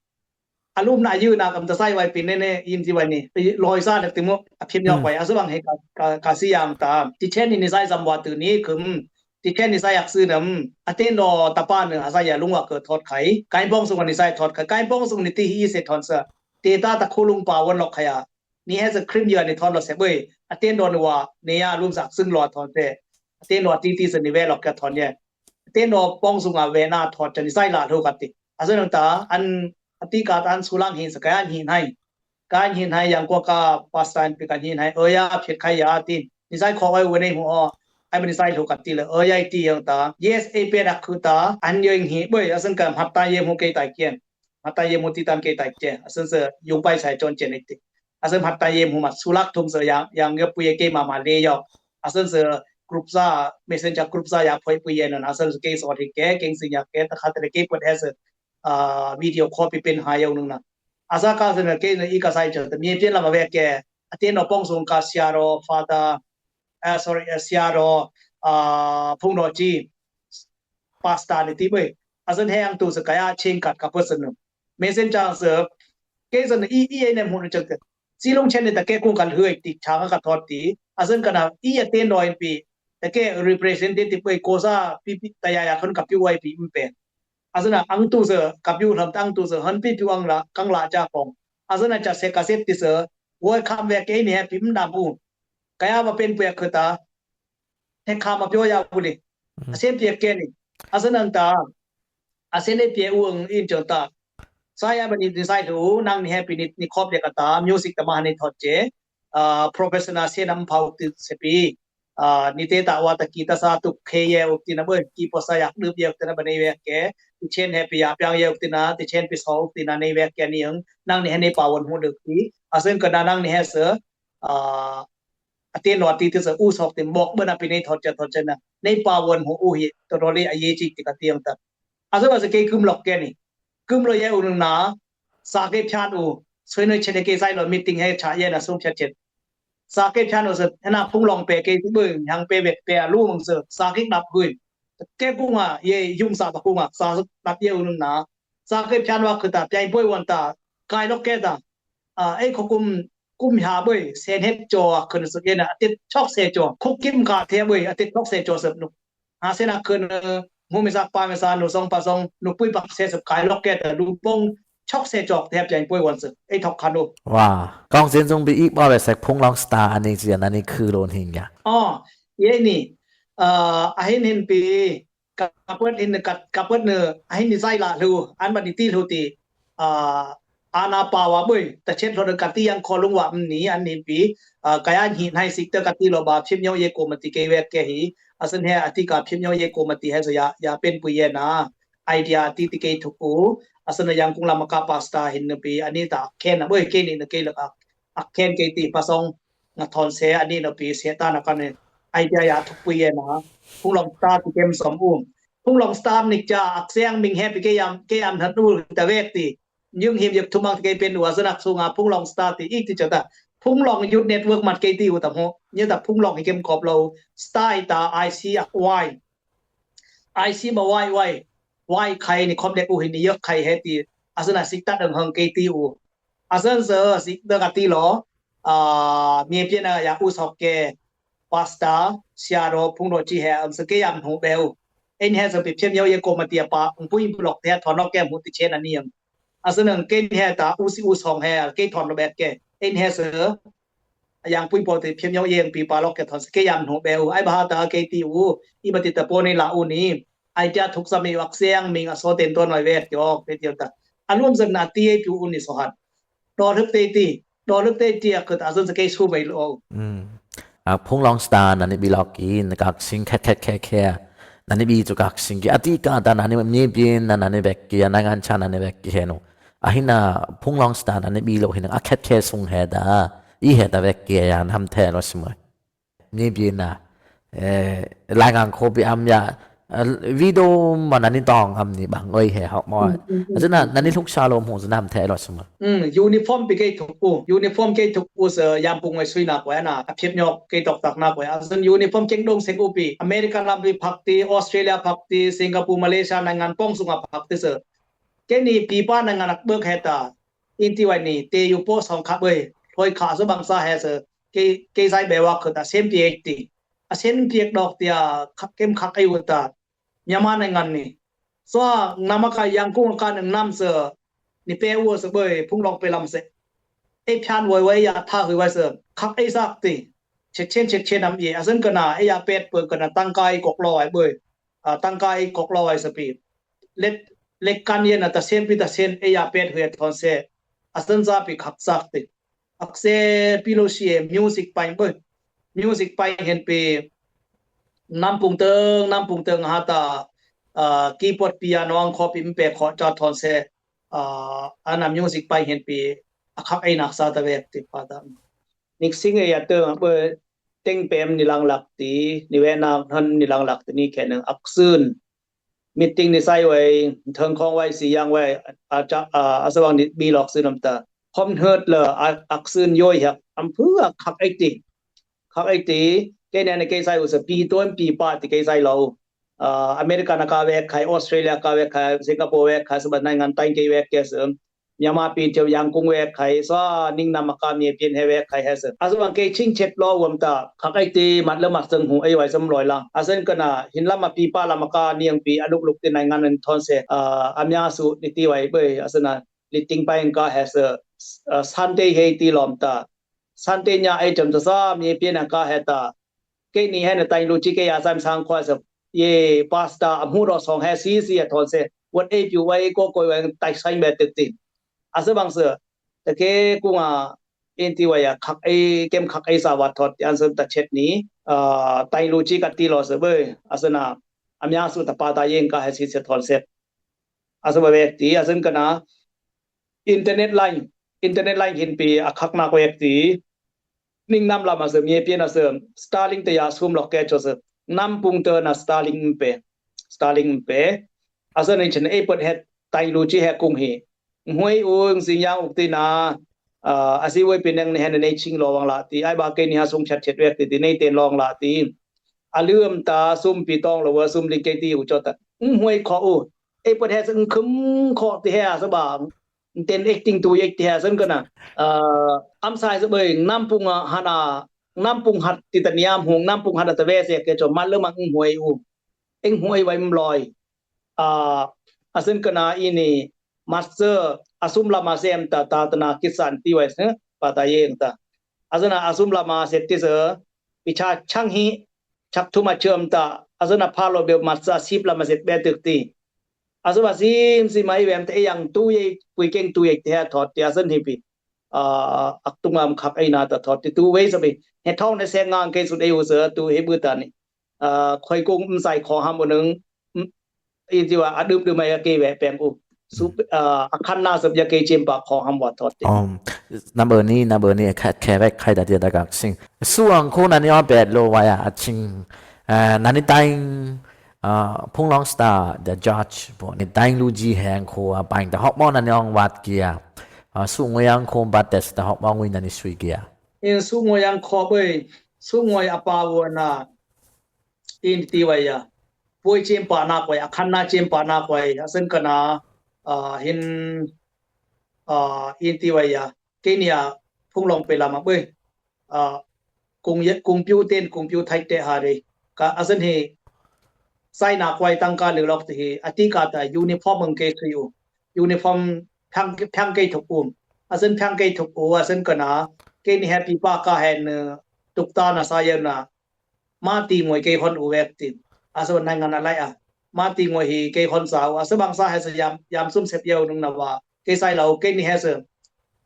A lu na yu na kam ta sai wai pi ne ne yin ti wai ni. Pi loi sa dak ti mu, a phim yok wai, a su bang he ka, ka, ka si yang ta. Ti chen ni ni sai zam wa tu ni kum. Ti chen ni sai yak su nam. A ten do ta pa ne, a sai ya lung wa ke thot khai. Kai bong sung ni sai thot khai. Kai bong sung ni ti hi se thon sa. Te ta ta khu lung pa won lok khai a. Ni he sa krim yu ni thon lo se bui. A ten do ni wa, ni ya lum sak sung lo thon te. A ten do ti ti sa ni ve lok ke thon ye. A ten do pong sung a ve na thon te ni sai la lo ka ti. A sen nang ta, an, a ti ka ta an su lang hin sa ka an hin hai. Ka an hin hai yang ko ka pastor pi ka hin hai. Ơ ya, phet khai ya ti. Ni sai kho wai wu nei hu o. Ai ma ni sai lo ka ti le. Ơ ya ti yang ta. Yes, e pe dak khu ta. An yo hi bui. A sen ka hmat ta ye hu ke tai kien. Hmat ta ye hu ti tan ke tai kien. A sen se yung pai sai chon chen ek ti. A sen hmat ta ye hu mat su lak thum se yang, yang yo pu ye ke ma ma le yo. A sen se group sa, messenger group sa ya phoi pu ye non. A sen se ke so ti ke, keng sin ya ke, ta khat le ke put he se, ah, video call pi pen ha yo nung na. A sa ka sen ke ne i ka sai chon. Ta mi pien la ma ve ke. A tien no pong sung ka sia ro, father, ah, sorry, ah, sia ro, ah, phung ro chi. Pastor ni ti bui. A sen heng tu se ka ya ching kat ka person nu. Messenger se, ke sen i, i, i nem hun chang te. Si lung chen ni ta ke kung kan hui ti chang ka thot ti. A sen ka na i a ten doi pi. Ta ke representative bui ko sa pi pi ta ya ya khun ka piu wai pi im pen. A sen na ang tu se, ka piu lam ta ang tu se, han pi piu ang la, kang la cha kong. A sen na cha se ka se ti se, woi kham ve ke ni happy im na bu. Ka ya ba pen pu ya khu ta. He kha ma pyo ya u li. A sen pia ke ni. A sen nang ta. A sen ne pia u ang in chon ta. Sa ya ba ni ni sai lu, nang ni happy ni, ni khop ya ka ta, music ta ma ni thot che. Ah, professional se nam phau ti se pi. Ah, ni te ta wa ta ki ta sa tu khe ye u ti na boi, ki po sa yak dup ye u ti na ba ni ve ke. Ti chen happy ya pyang ye u ti na, ti chen pi so u ti na ni ve ke ni ang. Nang ni he ni pa won hu dup ti. A sen ka na nang ni he se. Ah, a tien lo ti ti se u sok ti mok bena pi nei thot cha thot cha na. Nei pa won hu u hi to ro li a ye chi ti ka tiang ta. A se ba se ke kum lok ke ni. Kum lo ye u nung na. Sa ke phan u. Soi noi che de ke sai lo meeting he cha ye na sung cha chen. Sa ke phan u se na phung long pe ke ti bui hang pe vek pe a lu mong se. Sa ke dap hui. Ke kung a ye yung sa ba kung a sa dap ye u nung na. Sa ke phan wa khu ta pyai boi won ta. Kai lok ke ta. A, ei kho kum, kum ha boi, sen het cho a khun suk yen a, a tit chok se cho. Khuk kim ka the boi, a tit chok se cho sep nuk. Ha sen a khun, ơ, mu mi sak pa mi sa nu song pa song, nuk pui pak se sep kai lok ke ta lu pong chok se chok the pyai boi won sep. Ei thok khan u. Wa, kong sen sung bi ik ba ve sek phung long star ani jian ani khu lon hing ya. Oh, ye ni. Ơ, a hin hin pi, ka pet hin ka, ka pet ne, a hin ni sai la lu, an ba ni ti lu ti, a, ana pa wa bui, ta chet lo ka ti yang kho lung wa ni, an ni pi, a, ka yan hi nai sik ta ka ti lo ba, phim yo ye ko ma ti ke wek ke hi, a sen he a ti ka phim yo ye ko ma ti he so ya, ya pen pu ye na, idea ti ti ke thuk u, a sen yang kung la ma ka pastor hin ne pi, ani ta khen na bui ke ni ne ke la ka, a khen ke ti pa song, nga thon se, ani no pi se ta na ka ne, idea ya thuk pu ye na, phung long star ti kem som u. Phung long star nik cha, ak siang ming he pi ke yam, ke yam than u ta vek ti. Yung him yak thumang ke pen wa zanak sunga phung long star ti ik ti cha ta. Phung long youth network mat ke ti u ta mo. Ni ta phung long hi kem kop lo. Star i ta I C ak wai. I C ma wai wai. Wai khai ni khom dek u hi ni yak khai he ti. A sana sik ta dang hang ke ti u. A san sa sik da ka ti lo. A, mi pien a ya u sok ke. Pastor, sia ro, phung ro chi he, ang sa ke yam hu beu. Ein he sa pi pien yo ye ko ma ti a pa, ang pui blok te thon nok ke mu ti chen ani yang. A sa nang ken he ta, u si u song he, ke thon lo bet ke. Ein he sa, yang pui po ti pien yo ye ang pi pa lok ke thon sa ke yam hu beu. Ai ba ha ta ke ti u, i ba ti ta po ni la u ni. Ai tia thuk sa mi wak siang ming a so ten ton wai wek yo, pe ti ta. A lum sa na ti e pi u ni so han. Dol huk te ti, dol huk te ti a kut a zun sa ke su mai lo. Mm. A, phung long star na ni bi lok ki, na kak sing khet khet khet khet. Na ni bi chu kak sing ki. A ti ka ta na ni mi bin na na ni bek ki, a na ngan cha na ni bek ki he no. A hin na phung long star na ni bi lo hin a khet khet sung he da. I he da bek ki ya nam the lo si mai. Ni bi na. Eh, lai ngang kho bi am ya. Video ma nani tong am ni bang oi he hok mo. Azuna nani lhuk sa lo mu zuna am the lo suma. Uniform pi kei thuk u. Uniform kei thuk u se yam pung oi sui na ko na. A phiep nyok kei tok tak na ko. Azun uniform keng dong seng u pi. America lam pi phak ti, Australia phak ti, Singapore, Malaysia naingan pong sunga phak ti se. Kei ni pi pa naingan ak bek he ta. In ti wai ni te yu po song khak boi. Lhoi kha se bang sa he se. Kei kei sai be wa khut a sem pi ek ti. A sem pi ek dok ti a khak kem khak ai u ta. Myanmar naingan ni. So, namaka Yangkung ka nang nam se, ni pe wo se boi, phung long pe lam se. E phan woi woi ya tha hui wai se, khak e sak ti. Chet chen chet chen nam ye, a sen kana, e ya pet pe kana tang kai kok lo wai boi. A, tang kai kok lo wai se pi. Let, let kan ye na ta sen pi ta sen, e ya pet hui thon se. A sen za pi khak sak ti. Akse pi lo si e music pai boi. Music pai hen pi nam pung teng, nam pung teng ha ta, a, keyboard piano ang kho pi mpe kho cha thon se, a, ana music pai hen pi, a khak ai nak sa ta vek ti pa ta. Nik sing e ya teng boi teng pem ni lang lak ti, ni ve nak hon ni lang lak ti ni khe neng aksun. Meeting ni sai wai, thang khong wai, si yang wai, a cha, a, a sa wang ni bi lok sun am ta. Khom hot le, a, ak sun yoi hak, am phu a khak ek ti. Khak ek ti, kei ne ne kei sai u se pi tuan pi pa ti kei sai lo. A, America na ka vek khai, Australia ka vek khai, Singapore vek khai, sa ba naingan tain kei vek kei se. Myanmar pi thiau Yangkung vek khai, sa ning nam ka mi pien he vek khai he se. A sa bang kei ching chet lo wam ta, khak ek ti mat le mat seng hu ei wai sam loi la. A sen kana, hin lam a pi pa lam ka niang pi, a luk luk ti naingan en thon se, a, a mya su ni ti wai boi, a sen a, li ting pai ka he se, a, Sunday he ti lom ta. Sunday nya ei cham ta sa, mi pien ka he ta. Kei ni hen a tain lu chi kei a sam sang khoi se. Ye pastor a mu ro song he si si a thon se. Wat ei piu wai ko koi wai tai sang be tek ti. A se bang se. Ta ke ku nga in ti wai a khak ei kem khak ei sa wat thot ti an se ta chet ni. A, tain lu chi ka ti lo se boi. A se na. A mya su ta pa ta yeng ka he si se thon se. A se ba vek ti. A sen kana. Internet line. Internet line hin pi a khak na ko ek ti. Ning nam lam a se, mi pien a se, Starlink te ya sum lok ke cho se. Nam pung te na Starlink mpe. Starlink mpe. A se ni chen e pot het tai lu chi he kung hi. Ngui u, ng sing yang uk ti na, a, a si wei pien neng ni hen ne ching lo wang la ti. Ai ba kei ni ha sung chat chat wek ti, ti nei ten long la ti. A lum ta sum pi tong lo wa sum ling kei ti u cho ta. Ngui kho u. E pot het ng khum kho ti he a se ba. Ten acting tu ek ti ha sen kana. A, am sai se boi, nam pung a hana, nam pung hat ti ta niam hung, nam pung hat ta ve se ke cho, mal le mang huai u. Eng huai wai mloi. A, a sen kana ini, master, a sum lama sem ta, ta ta na kisan ti wai se, pa ta yeng ta. A sen a sum lama se ti se, pi cha chang hi, chak thu ma chom ta, a sen a pha lo be master, a sip lama se be tuk ti. A sen a sim, sim ai vem te yang tu ye, pui keng tu ye te ha thot ti a sen hi pi. A, ak tung am khak ai na ta thot ti tu wei sa pi. He thong ne se ngang ke sun ei u se tu he bu ta ni. A, khoi kung um sai kho ham u nung. I ti wa a dum dum ai ke we peng u. Su, a, a khan na sep ya ke chim pa kho ham wa thot ti. Om, number ni, number ni, kha, khe vek khai da ti da gak sing. Suang kho na ni o bet lo wa ya a ching. A, na ni taing, a, Phung Long Star, the judge, bo ni taing lu ji heng kho a paing da hok mo na ni ong wat kia. A, su ngoi ang kho bat tes da hok mo ngoi na ni sui kia. In su ngoi ang kho boi, su ngoi a pa wo na. In ti wai ya. Poi chim pa na koi, a khan na chim pa na koi, a sen kana, a, hin, a, in ti wai ya. Kei ni a Phung Long pe lama boi. A, kung ye, kung piu ten, kung piu thai te ha re. Ka a sen hi, sai na koi tang ka lu lok ti hi, a ti ka ta uniform ang kei sui u. Uniform phang, phang kei thuk u. A sen phang kei thuk u, a sen kana, kei ni happy pa ka hen, tuk ta na sa ye na. Ma ti ngoi kei hon u wek ti. A sa naingan a lai a. Ma ti ngoi hi kei hon sa u. A sa bang sa he sa yam, yam sum sep yau nung na wa. Kei sai lau kei ni he sa.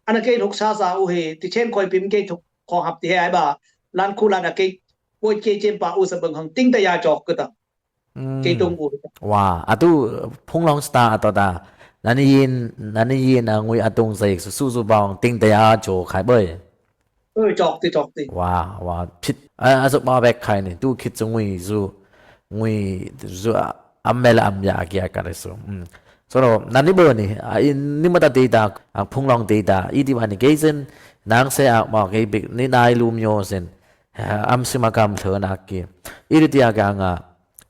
Ana kei thuk sa sa u hi. Ti chen koi pim kei thuk kho hap ti he ai ba. Lan khu lan a kei. Poi kei chen pa u sa bang hang ting ta ya chok ka ta. Kei tung u. Wa, a tu Phung Long Star a to ta. Na ni yin, na ni yin a ngui a tung sa ik su su su bang ting ta ya cho khai boi. Oi, chok ti, chok ti. Wa, wa, phit. A, a suk ma bek khai ni, tu khit sung ui zu. ngui zu a, am mel am ya kia ka le su. Mm. So no, na ni bo ni, a, in, ni ma ta te ta, a, phung long te ta, i ti wa ni ke sin, nang se a, ma ke bik, ni nai lu myo sin. Ha, am si ma kam thơ na ki. I ti ya ka nga.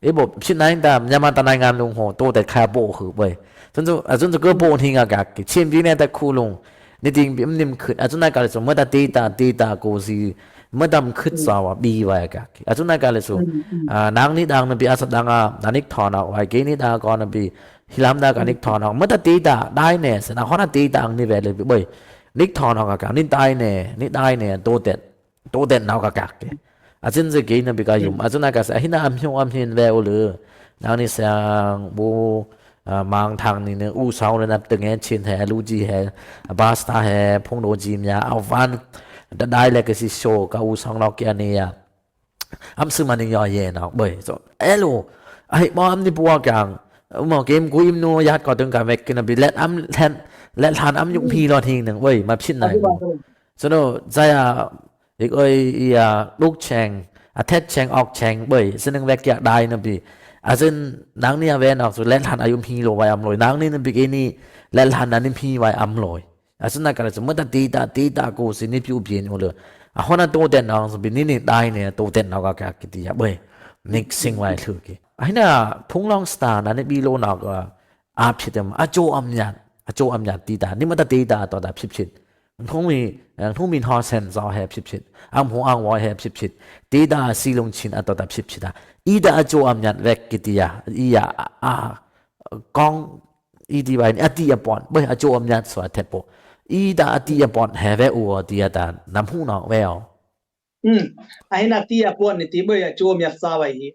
I bo, phi nai ta, nya ma ta nai ngan lung ho, to te kha bo hu boi. Sun su, a, sun su ke bo ni nga ka ki. Chin bi ne ta khu lung. Ni ting bi nim khut. A, sun na ka le su, ma ta te ta, te ta ko si. Ma dam khut sa wa, bi wa ka ki. A, sun na ka le su. Mm, mm. A, nang ni dang na bi a sa dang a, na nik thon a, wa ke ni da ko na bi. Hilam da ka nik thon a. Ma ta te ta, dai ne, sa na ho na te ta ang ni ve le bi boi. Nik thon a ka, ni dai ne, ni dai ne, to te. To den nau ka kak ke. A chin ze ke na bi ka yum. A chin na ka sa, a hin a am hiu am hin ve u le. Nang ni sang bu, a, mang thang ni ne u sau le nap te nge chin he, lu ji he, a basta he, phung do ji mya, a van. Da dai le ke si show ka u sang nok kia ni ya. Am su ma ni yo ye nau, boi. So, elo. Ai, mo am ni bua kang. Mo game ku im nu yat ko tung ka mek ke na bi let am, let, let han am yuk mi lo thing nang, boi, ma phin nai. So no, zaya, Ik ơi, ia, đúc cheng, a thet cheng, ok cheng, bơi, sin nang vek kiak dai na bi. A sin, nang ni a ven ok, su let han a yum hi lo vai am loi. Nang ni na bi ke ni, let han na nim hi vai am loi. A sin na ka le su, mơ ta ti ta, ti ta ku, sin ni piu bien u le. A hon a to ten nang, su bi ni ni dai ni, to ten nang ka ka ki ti ya, bơi. Nik sing vai lu ki. A hina, phung long star, na ni bi lo na ka, a phit em, a cho am nyan, a cho am nyan ti ta, ni mơ ta ti ta, to ta phit phit. Hnung mi, eh, hnung mi hnaw sen zaw he phit phit. Ang hmu ang woi he phit phit. Ti da si lung chin a to da phit phit a. I da a cho am nyat vek ki ti a. I a, a, a, kong, i ti bai ni, a ti a pon. Bai a cho am nyat so a thet po. I da a ti a pon he ve u a ti a ta. Nam hu nong ve o. Hmm. A hin a ti a pon ni ti bai a cho am nyat sa bai hi.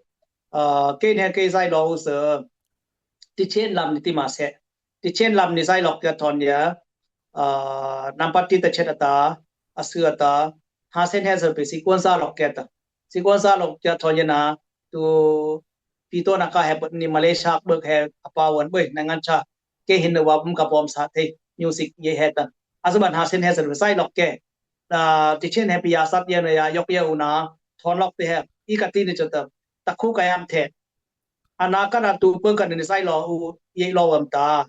Ah, kei ne kei zai lo u se. Ti chen lam ni ti ma se. Ti chen lam ni zai lok ya thon ya, ah, nampat ti ta chet ata, a su ata, ha sen he zer pe si kuan sa lok ya ta. Si kuan sa lok ya thon ya na, tu pi to na ka he ni Malaysia bek he apa wan boi, na ngan cha, ke hin wa bum ka bom sa the, music ye he ta. A su ban ha sen he zer pe zai lok ke. Ah, ti chen he pi ya sat ya na ya, yok ya u na, thon lok te he, i ka ti ni chot ta, ta khu ka yam the. Ana kana tu pung kana ni sai lo u ye lo wam ta.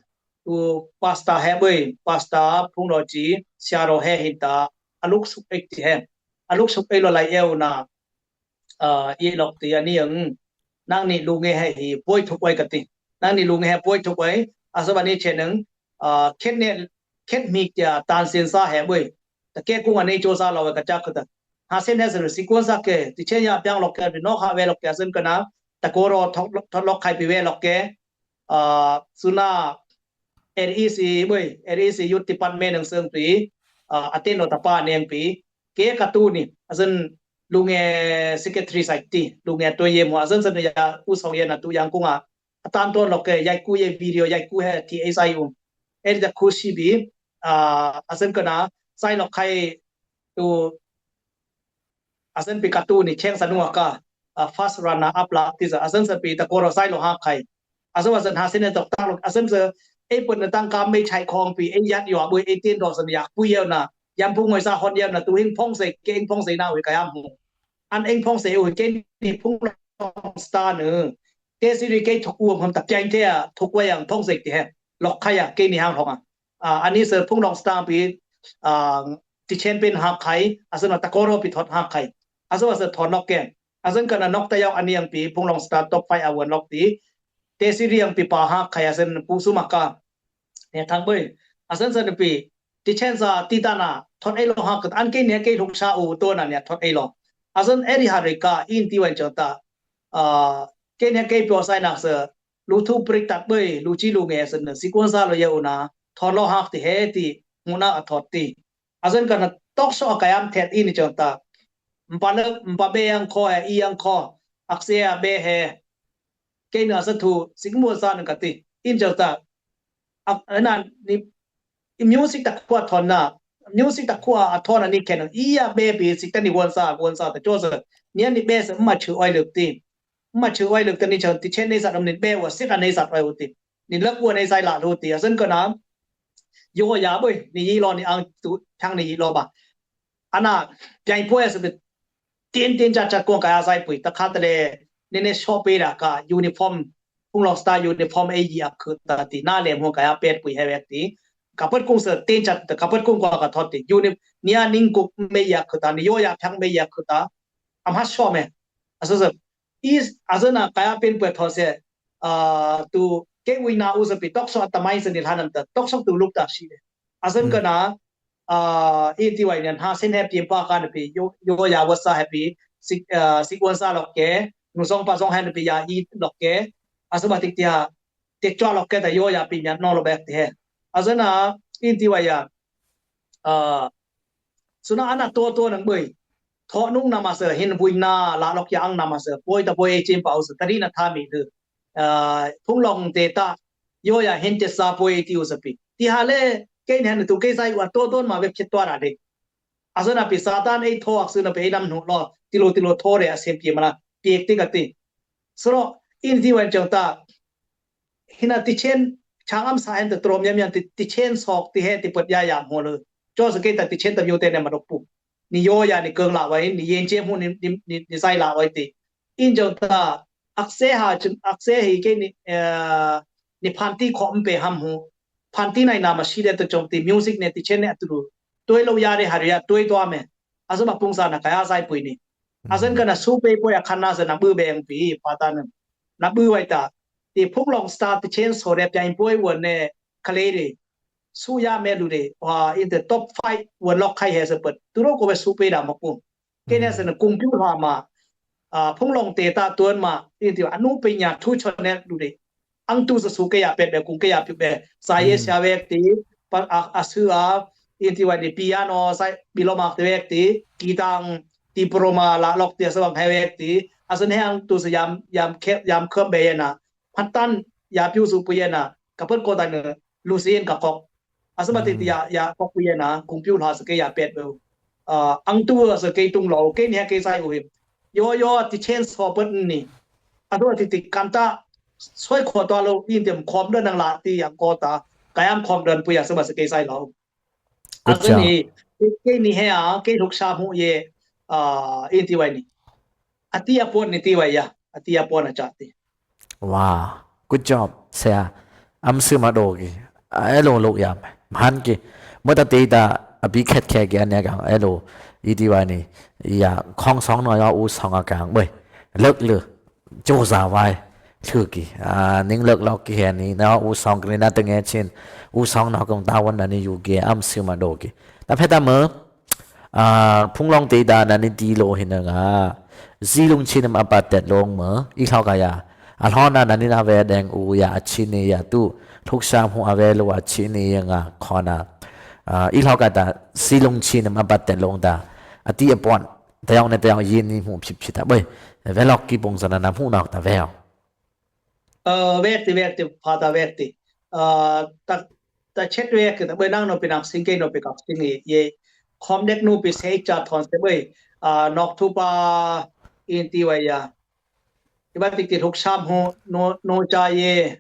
Tu pasta he bui, pasta phung lo chi, sia ro he hin ta. A luk suk ek ti he. A luk suk ek lo lai eu na. Ah, ye lok ti ani yang. Nang ni lu nge he hi, poi thuk wai ka ti. Nang ni lu nge he poi thuk wai. A sa ba ni che nang. Ah, khet ne, khet mi kya tan sin sa he bui. Ta ke kung ani cho sa lo wai ka chak ka ta. Ha sen he sen si kuan sa ke, ti chen ya piang lok ke, bi nok ha ve lok ke, sen kana, ta ko ro thok, thok lok khai pi ve lok ke, ah, suna R E C, bui, R E C Youth Department nang seng pi, ah, atin lo ta pa neng pi, ke ka tu ni, a sen lu nge secretary sai ti, lu nge to ye mo, a sen sen ya u song ye na tu yang kung a, a tan to lok ke, yai ku ye video, yai ku he ti e sai um. E da ku si bi, ah, a sen kana, sai lok khai tu, a sen pi ka tu ni cheng sa nua ka, ah, first runner up la ti sa, a sen sa pi ta ko ro sai lo ha khai. A sen a sen ha sen ne tok tak lo, a sen sa, e pun na tang ka mei chai khong pi, e yat yo bui, e tin do sen yak pu yeu na, yam pu ngoi sa hon yeu na, tu hing phong se, ke hing phong se na wi ka yam hu. An hing phong se wi ke ni phung long star ne. Ke si ri ke thok u hom ta piang te a, thok wa yang phong se ti he. Lok khai a, ke ni hang hong a. Ah, ani se phung long star pi, ah, ti chen pen ha khai, a sen ta ko ro pi thot ha khai. A sen a sen thon nok ke. A sen kana nok ta yok ani yang pi phung long star top five a wan lok ti. Te si ri yang pi pa ha khai a sen pu su ma ka. Ne thang boi. A sen sen pi. Ti chen sa ti ta na. Thot e lo ha ka an ke ne ke luk sa u to na ne thot e lo. A sen e ri ha re ka in ti wan chang ta. Ah, ke ne ke pyo sai nak se. Lu thu prik tat boi. Lu chi lu nge sen si kuan sa lo ye u na. Thot lo ha ti he ti. Mu na a thot ti. A sen kana tok so a kayam thet in chang ta. Mpa le, mpa be yang kho he, i yang kho. Ak se a be he. Ke na sa thu, sik mu sa na ka ti. In chang ta. Ak, na, ni, i music ta khua thon na. Music ta khua a thon na ni ken. I ya be bi sik ta ni wan sa, wan sa ta cho sa. Ni ni be sa ma chu oi luk ti. Ma chu oi luk ta ni chang ti chen ni sa dam ni be wa sik a ni sa oi u ti. Ni lak wa ni sa la lu ti. A sen kana. Yo ya boi, ni yi lo ni ang tu, thang ni yi lo ba. Ana, piang poi a se bi, tin tin cha cha kong ka ya sai pui, ta kha ta le, ne ne show pe da ka uniform, Phunglong Star uniform ei yi ak khut ta ti na lem hu ka ya pet pui he wek ti. Ka pet kung se ten chat ka pet kung kwa ka thot ti. Uni nia ning kuk me ya khut ta, ni yo ya phang me ya khut ta. Am ha show me. Aso se. Is aso na ka ya pen pui thot se. Ah, tu ke ui na u se pi tok so ta mai se ni lhanam ta. Tok so tu luk ta shi de. Asen ka na, ah, in ti wai nian ha sen happy pa ka na pi, yo, yo ya wa sa happy, sik, ah, sik wan sa lok ke, nu song pa song han pi ya i lok ke, asen ba tik tia, tik chwa lok ke ta yo ya pi nian no lo bek ti he. Asen na, in ti wai ya, ah, suna ana to to nang bui, tho nung na ma se, hin bui na, la lok ya ang na ma se, poi ta poi e chim pa u se, ta ri na tha mi de. Ah, Phunglong te ta, yo ya hin te sa poi ti u sa pi. Ti ha le, ke ne han tu ke sai wa to don ma web chet to ra de. Aso na pi Satan ei tho ak su na pe ei nam nu lo, ti lo ti lo tho re a sem pi ma la, pi ek ti ka ti. Sro, in ti wan chang ta, hina ti chen, chang am sa hen ta trom yam yam ti, ti chen sok ti he ti put ya yam ho lo. Cho sa ke ta ti chen ta yo te ne ma dok pu. Ni yo ya ni keng la wai, ni yen che hu ni, ni, ni, ni sai la wai ti. In jong ta, ak se ha chun, ak se hi ke ni, eh, ni phan ti khom pe ham hu. Phan ti nai na ma shi de to chong ti music ne ti chen ne atu. Toi lo ya re ha re ya, toi to ame. Aso ma pung sa na ka ya sai pui ni. Asen ka na su pe poi a khan na sa na bu beng pi, pa ta na. Na bu wai ta. Ti Phunglong Star ti chen so re pya in poi won ne, ka le re. Su ya me lu re. Wa in the top five won lok khai he sa put. Tu ro ko we su pe da ma pung. Ke ne sa na kung piu ha ma. Ah, Phunglong te ta tuan ma. In ti anu pe nya thu chon ne lu re. Ang tu sa su ke ya pet be, kung ke ya pet be. Sa ye sia wek ti, pa, a, a su a, in ti wa ni piano, sa, bi lo mak te wek ti, kitang, ti pro ma la lok ti sa bang he wek ti. Asen he ang tu sa yam, yam ke, yam kem be ye na. Phat tan, ya piu su pu ye na. Ka pet ko ta ne, lu sien ka kok. Asen ba ti ti ya, ya kok pu ye na, kung piu la sa ke ya pet be. Ah, ang tu sa ke tung lo, ke ne ke sai u him. Yo, yo, ti chen so pet ni. Atu ti ti kan ta, soi kho to lo, in tem khom don nang la ti yang ko ta, ka yam khom don pu ya sa ba sa ke sai lo. Asen ni, ke ni he a, ke luk sa mu ye, ah, in ti wai ni. Ati a pon ni ti wai ya, ati a pon a cha ti. Wow, good job, sia. Am su ma do ki. A elo lo ya. Han ki. Mo ta te ta a bi khet khe ki an ya gang elo. I ti wai ni. Ya, khong song no ya u song a gang. Boi. Lek le. Jo za wai. Thu ki. A, ning lek lok ki he ni. Na u song ki na te nge chin. U song no kong ta wan na ni yu ki. Am su ma do ki. Ta phe ta mo. A, Phunglong te da na ni ti lo hin nga. Zi lung chin am apat tet long mo. I thau ka ya. A lhon na na ni na ve deng u ya a chin ni ya tu. Thuk sam hu a ve lo a chin ni ya nga khon na. A, i thau ka ta zi lung chin am apat tet long ta. A ti a pon. Ta yong ne ta yong yin ni hu phit phit ta boi. Ve lok ki pung sa na na hu nok ta ve yong. Ơ, wek ti, wek ti, pha ta wek ti. Ơ, ta, ta chet wek ti, ta boi nang no pi nak sing ke no pi kak sing ye, ye. Khom dek no pi se cha thon se boi. Ơ, nok thu pa in ti wai ya. Ti ba tik ti thuk sam ho, no, no cha ye.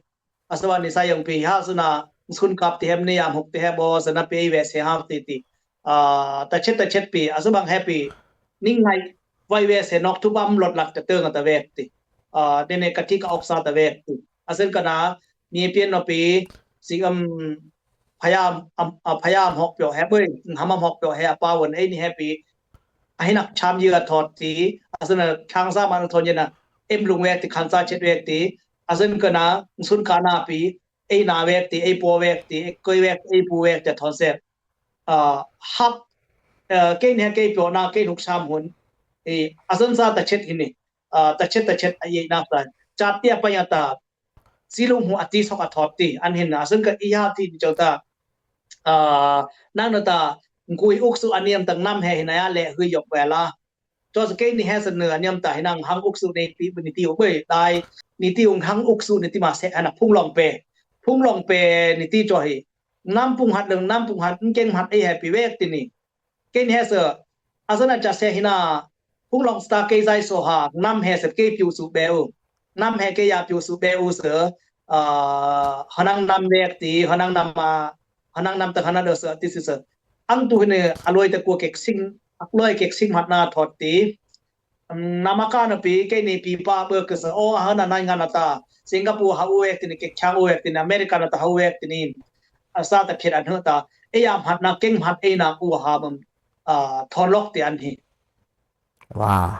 Aswa ni sa yong pi ha suna, sun kap ti hem ni yam hok ti he bo, sa na pe we se ha ti ti. Ơ, ta chet, ta chet pi, aswa bang happy. Ning ngai, wai we se nok thu bam lot lak ta teng ta wek ti. Ơ, ne ne ka thik a ok sa ta wek ti. Asen ka na, mi pian no pi, si am, phayam, am, a, phayam hok pyo he boi, ham am hok pyo he a pa won ei ni he pi. A hinak cham yi a thot ti, asen a khang sa man thon ye na, em lung wek ti khan sa chet wek ti. Asen ka na, sun ka na pi, ei na wek ti, ei po wek ti, ei koi wek, ei pu wek ti thon se. Ơ, hap, ơ, ke ne ke pyo na, ke nuk sam hun. E, asen sa ta chet hin ni. Ơ, ta chet, ta chet, a ye na ta. Chat ti a pa ya ta. Silung hu a ti sok a thot ti. An hin na. Asen ka i ha ti ni chau ta. Ơ, nang na ta. Ngui uk su a niam tang nam he hin na ya le hui yok we la. Cho sa ke ni he sa ne a niam ta hin nang hang uk su ne ti ni ti uk boi. Dai ni ti ung hang uk su ni ti ma se ana Phunglong pe. Phunglong pe ni ti cho hi. Nam pung hat leng nam pung hat ngkeng hat ei happy wek ti ni. Ken he sir, asen a cha se hina, Phunglong Star ke zai so ha, nam he sir ke piu su be u. Nam he ke ya piu su be u sir, ah, hanang nam wek ti, hanang nam ma, hanang nam ta hana do sir, ti si sir. Ang tu hine, aloi ta kua kek sing, aloi kek sing mat na thot ti. Nam a ka na pi, kei ni pi pa bơ kơ sa, o, a hơ na nai ngan a ta. Singapore ha u ek tini, kek chang u ek tini, America na ta ha u ek tini. A sa ta phiat an hơ ta. E ya hmat na keng hmat e na u ha bam, a, thon lok ti an hi. Wa.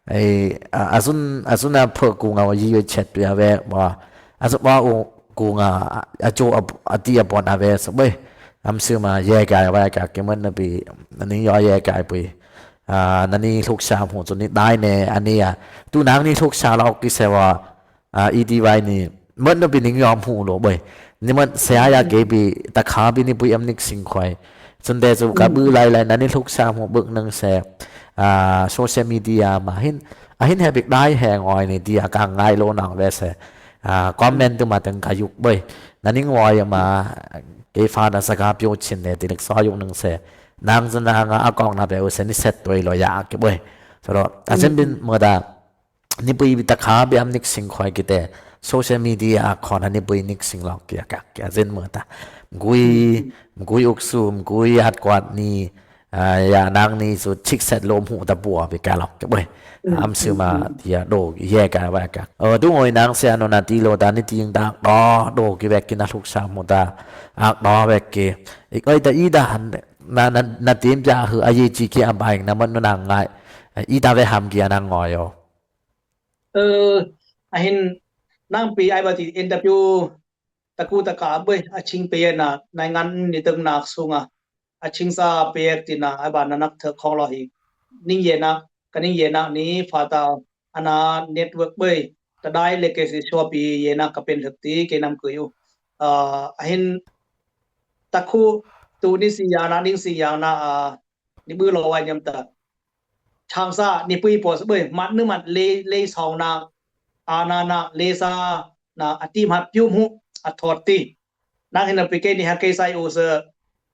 Ei, a, a sun, a sun a phơ ku nga wa yi yo chet pi a ve, wa. A sun wa u ku nga, a, a jo a, a ti a pon a ve, sa boi. Am su ma ye kai wa ka ke man na pi, na ni yo ye kai pui. A, na ni hluk sa mu, chu ni dai ne, a ni a. Tu nang ni hluk sa la ok ki se wa, a, i ti wai ni. Mot no pi ning yom hu lo boi. Ni mot se a ya ke pi, ta kha pi ni pui am nik sing khoi. Chun te chu ka bu lai lai na ni hluk sa mu buk nang se. A, social media ma hin. A hin he bik dai he ngoi ni ti a ka ngai lo nang ve se. A, comment tu ma teng ka yuk boi. Na ni ngoi ma, ke fa na sa ka pyo chin ne ti lik so yuk nang se. Nang zan na nga a kong na pe u se ni set toi lo ya ke boi. So lo, a sen bin mo da. Ni pui bi ta kha bi am nik sing khoi ki te. Social media a khon a ni pui nik sing lok ki a kak ki a zen mo ta. Mgui, mgui uk su, mgui at kwat ni, a, ya nang ni su chik set lom hu ta bua bi ka lok ki boi. Am su ma ti a do ye ka wa ka. O, tu ngoi nang se ano na ti lo ta ni ti ing ta do, do ki wek ki na hluk sa mo ta. Ak do wek ki. Ik oi ta i da han, na, na, na tim ja hu a ye chi ki am bai na man no nang ngai. I ta we ham ki a nang ngoi yo. Ơ, a hin nang pi ai ba ti interview ta ku ta ka boi a ching pe na, nai ngan ni teng nak sung a. A ching sa pe ek ti na, ai ba na nak thek khong lo hi. Ning ye na, ka ning ye na ni fa ta, ana network boi. Ta dai le ke si so pi ye na ka pen thek ti, ke nam ku yu. A, a hin ta ku tu ni si ya na, ning si ya na, a, ni bu lo wa nyam ta. Chang sa, ni pui po sa boi, mat nu mat le, le song na, a na na, le sa na, a ti mat piu mu, a thot ti. Nang hin na pi ke ni ha ke sai u sa,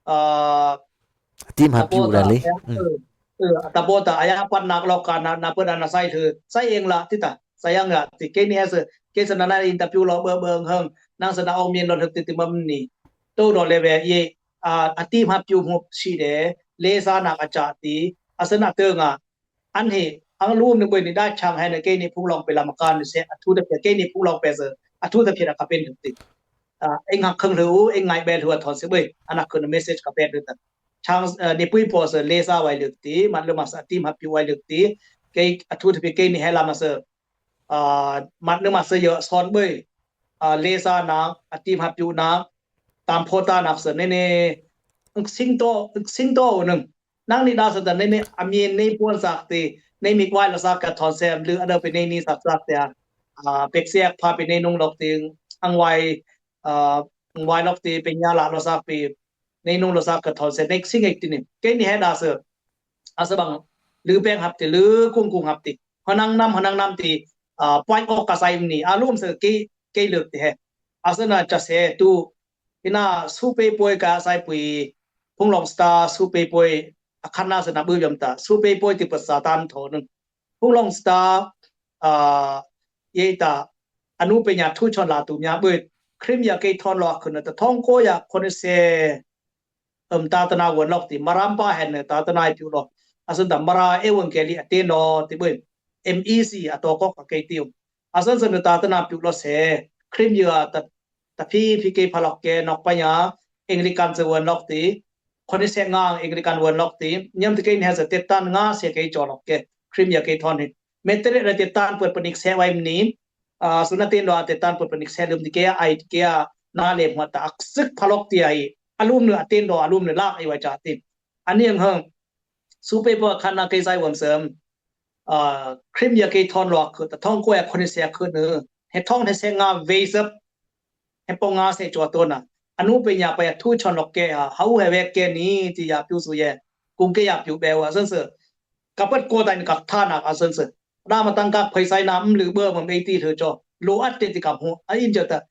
a, Tim ha ta piu bo da ta, le. Ya, Mm. ơ, ơ, ta bo ta, a ya pat nak lok ka na, na put ana sai thu, sai eng la ti ta, sai eng la ti ke ni ha sa, ke sa na na interview lo bơ bơ hang, nang sa na ong mien lo hek ti ti mam ni. To do le ve ye, a, a tim ha piu mu si de, le sa nak a cha ti, a sa na te nga, An hi, ang lum ni boi ni da chang hai na ke ni phung long pe lam kan se, a thu ta phe ke ni phung long pe se, a thu ta phe da ka pen ti. A, eng hak khang lu, eng ngai be lu a thon se boi, ana khun message ka pen ta. Chang, eh, ni pui po se le sa wai lu ti, mat lu ma sa tim ha piu wai lu ti, ke a thu ta phe ke ni hai la ma se, a, mat lu ma se yo son boi, a, le sa na, a tim ha piu na, tam pho ta na se ne ne, sing to, sing to nung. Nang ni da sa ta nei nei a mien nei puan sak ti, nei mik wai lo sak ka thon sem lu a do pe nei ni sak sak ti a. A, pek siak pha pe nei nung lok ti, ang wai, a, ang wai lok ti pe nya la lo sak pe, nei nung lo sak ka thon sem, nei sing ek ti ni. Ke ni he da sa, a sa bang, lu peng hap ti, lu kung kung hap ti. Hanang nam, hanang nam ti, a, puan ok ka sai ni, a lum sa ke, ke luk ti he. A sa na cha se tu, Ina su pe poi ka sai pui, Phung Long Star su pe poi, a khan na sa na bu yom ta, su pe poi ti pa sa tan tho nun. Phung Long Star, a, ye ta, anu pe nya thu chon la tu nya bu, Krim ya ke thon lo khun ta thong ko ya khon se, um, ta ta na won lok ti, Maram pa hen ta ta na piu lo. A sun ta Mara e won ke li a te no ti bu, M E C a to ko ka ke ti um. A san san ta ta na piu lo se, Krim ya ta, ta phi phi ke pha lok ke nok pa nya, Anglican se won lok ti, khon se nga Anglican won lok ti, nyam ti ke ni ha se te tan nga se ke cho lok ke, Krim ya ke thon hi. Me te re te tan put panik se wai ni, a, suna ten do te tan put panik se lum ti ke ai ke a na le hua ta ak sik pha lok ti ai, a lum nu a ten do a lum nu lak ai wai cha ti. Ani ang hang, su pe pa khan na ke sai wam sem, a, Krim ya ke thon lo khut, ta thong ko ya khon se khut nu. He thong he se nga ve sep. He po nga se cho to na. Anu pe nya pa ya thu chon lok ke ha, hau he ve ke ni ti ya piu su ye. Kung ke ya piu be wa san se. Ka pat ko ta ni ka tha na ka san se. Da ma tang ka phai sai na m lu bơ ma me ti thu cho. Lo at te ti ka mu. A in cho ta.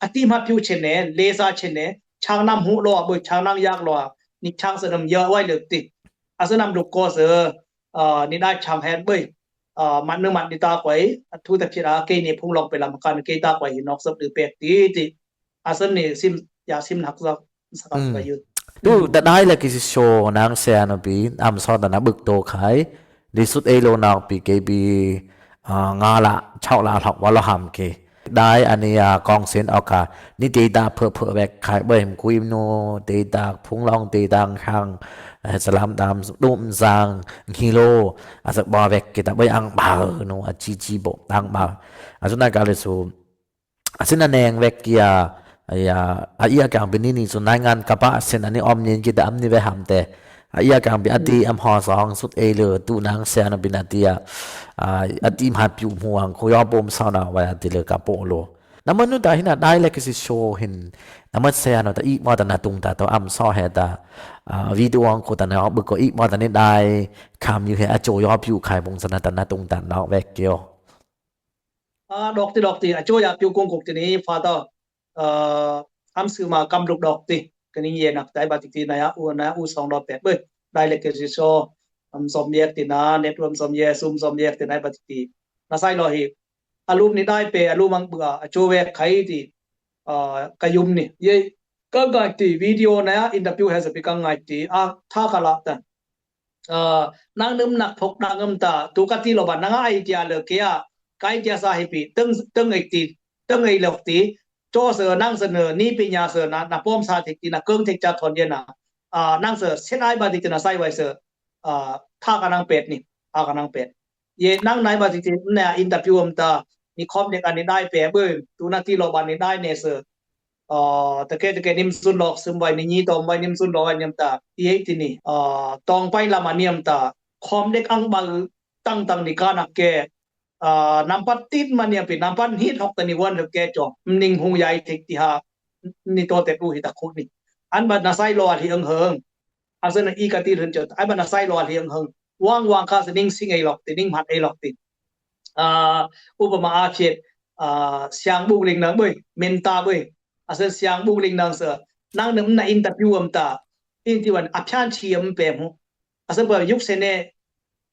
A ti ma piu chen ne, le sa chen ne. Chang nam hu lo, bơ chang nam yak lo. Ni chang se nam ya wai le ti. A se nam lu ko se. A, ni da chang hen boi. A, mat nu mat ni ta koi, a thu ta phit a, ke ni Phung Long pe lam kan ke ta koi hi nok sop du pek ti ti. A san ni sim, ya sim nak sa, sa ka Mm. ka yu. Tu, ta dai la ki si show nang se ano pi, am so ta na buk to khai. Di sut ei lo nak pi ke bi, ah, nga la, chau la lhok wa lo ham ke. Dai ani a kong sen oka. Ni te da phe phe wek khai boi him kui nu, te da phung long, te da khang, eh, salam dam, dum sang, ngilo, a sak ba wek ke ta boi ang ba nu, a chi chi bo, ang ba. A su na ka le su. A sin a neng wek kia, ya, a ia kang bi ni ni su nai ngan kapa sin ani om nyin ki da am ni we ham te. A ia kang bi a ti am ho song sut ei le tu nang se ano bi na ti a. A, a ti mhat piu muang ko yo bom sa na wa ya ti le ka po lo. Na man nu da hin a dai le ki si show hin. Na man se ano ta i mo ta na tung ta to am so he ta. A, video ang ko ta na bu ko i mo ta ni dai kam yu he a cho yo piu khai bung sa na ta na tung ta na wek kio. A, dok ti, dok ti, a, cho ya piu kung kuk ti ni, Father, a, am su ma kam luk dok ti, ka ning ye nak tai ba ti ti na ya u, na u song dok pet boi, dai le ke si so, am zom yek ti na, net um zom ye, sum zom yek ti na ba ti ti. Na sai lo hi, a lum ni dai pe, a lum ang bua, a cho wek khai ti, a, ka yum ni, ye, ka ngai ti, video na ya, interview has a pi ka ngai ti, a, tha ka la ta. A, nang num nak phok nang um ta, tu ka ti lo ba, nang a idea le ke a, ka idea sa hi pi, teng, teng ei ti, teng ei lok ti, cho se nang se ne, ni pi nya se na, na pom sa thik ti, na keng thik cha thon ye na, a, nang se, sen ai ba ti ti na sai wai se, a, tha ka nang pet ni, tha ka nang pet. Ye nang nai ba ti ti, na interview um ta, ni khom dek ani dai pe, boi, tu na ti lo ba ni dai ne se, a, ta ke, ta ke nim sun lok, sum wai ni nyi tom wai nim sun lok, wai niam ta, ye ti ni, a, tong pai lam a niam ta, khom dek ang bal, tang tang ni ka nak ke, a, nampat tit ma niam pi, nampat hit hok ta ni wan lok ke cho, ning hung yai thik ti ha, ni to te pu hi ta khuk ni. An ba na sai lo a hi ang heng. A sen i ka ti lhun cho, an ba na sai lo a hi ang heng. Wang wang ka se ning sing ei lok ti, ning mat ei lok ti. A, upama a phiet, a, siang buk ling nang boi, men ta boi. A sen siang buk ling nang se, nang nem na interview am ta, in ti wan a phian chi am pe mu. A sen ba yuk se ne,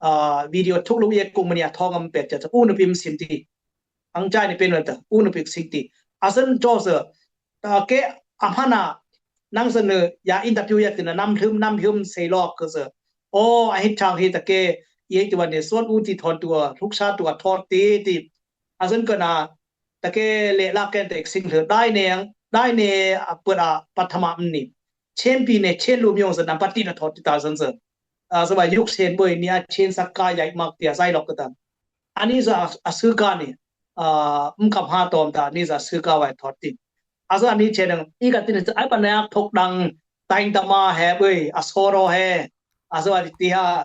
a, video thuk luk ye kung mani a thong am pe cha, u nu pi am sim ti. Ang chai ni pen wan ta, u nu pi sik ti. A sen cho se, ta ke a phana, nang se ne, ya interview ya ti na nam hlum, nam hlum se lok ke se. O, a hit chang hi ta ke, ye ti wan ne, son u ti thon tua, luk sa tua thon ti ti. A sen ke na, ta ke le la ken te sing hle, dai ne, dai ne, a put a pathama ni. Chen pi ne, chen lu myong se, nam pat ti na thon ti ta sen se. A, se ba yuk chen boi ni a chen sak ka yai mak ti a sai lok ke ta. Ani za a su ka ni, a, um kam ha tom ta, ni za su ka wai thot ti. A za ani che dang, i ka tin, ai pa na thok dang, tain ta ma he boi, a so ro he, a za ti ha,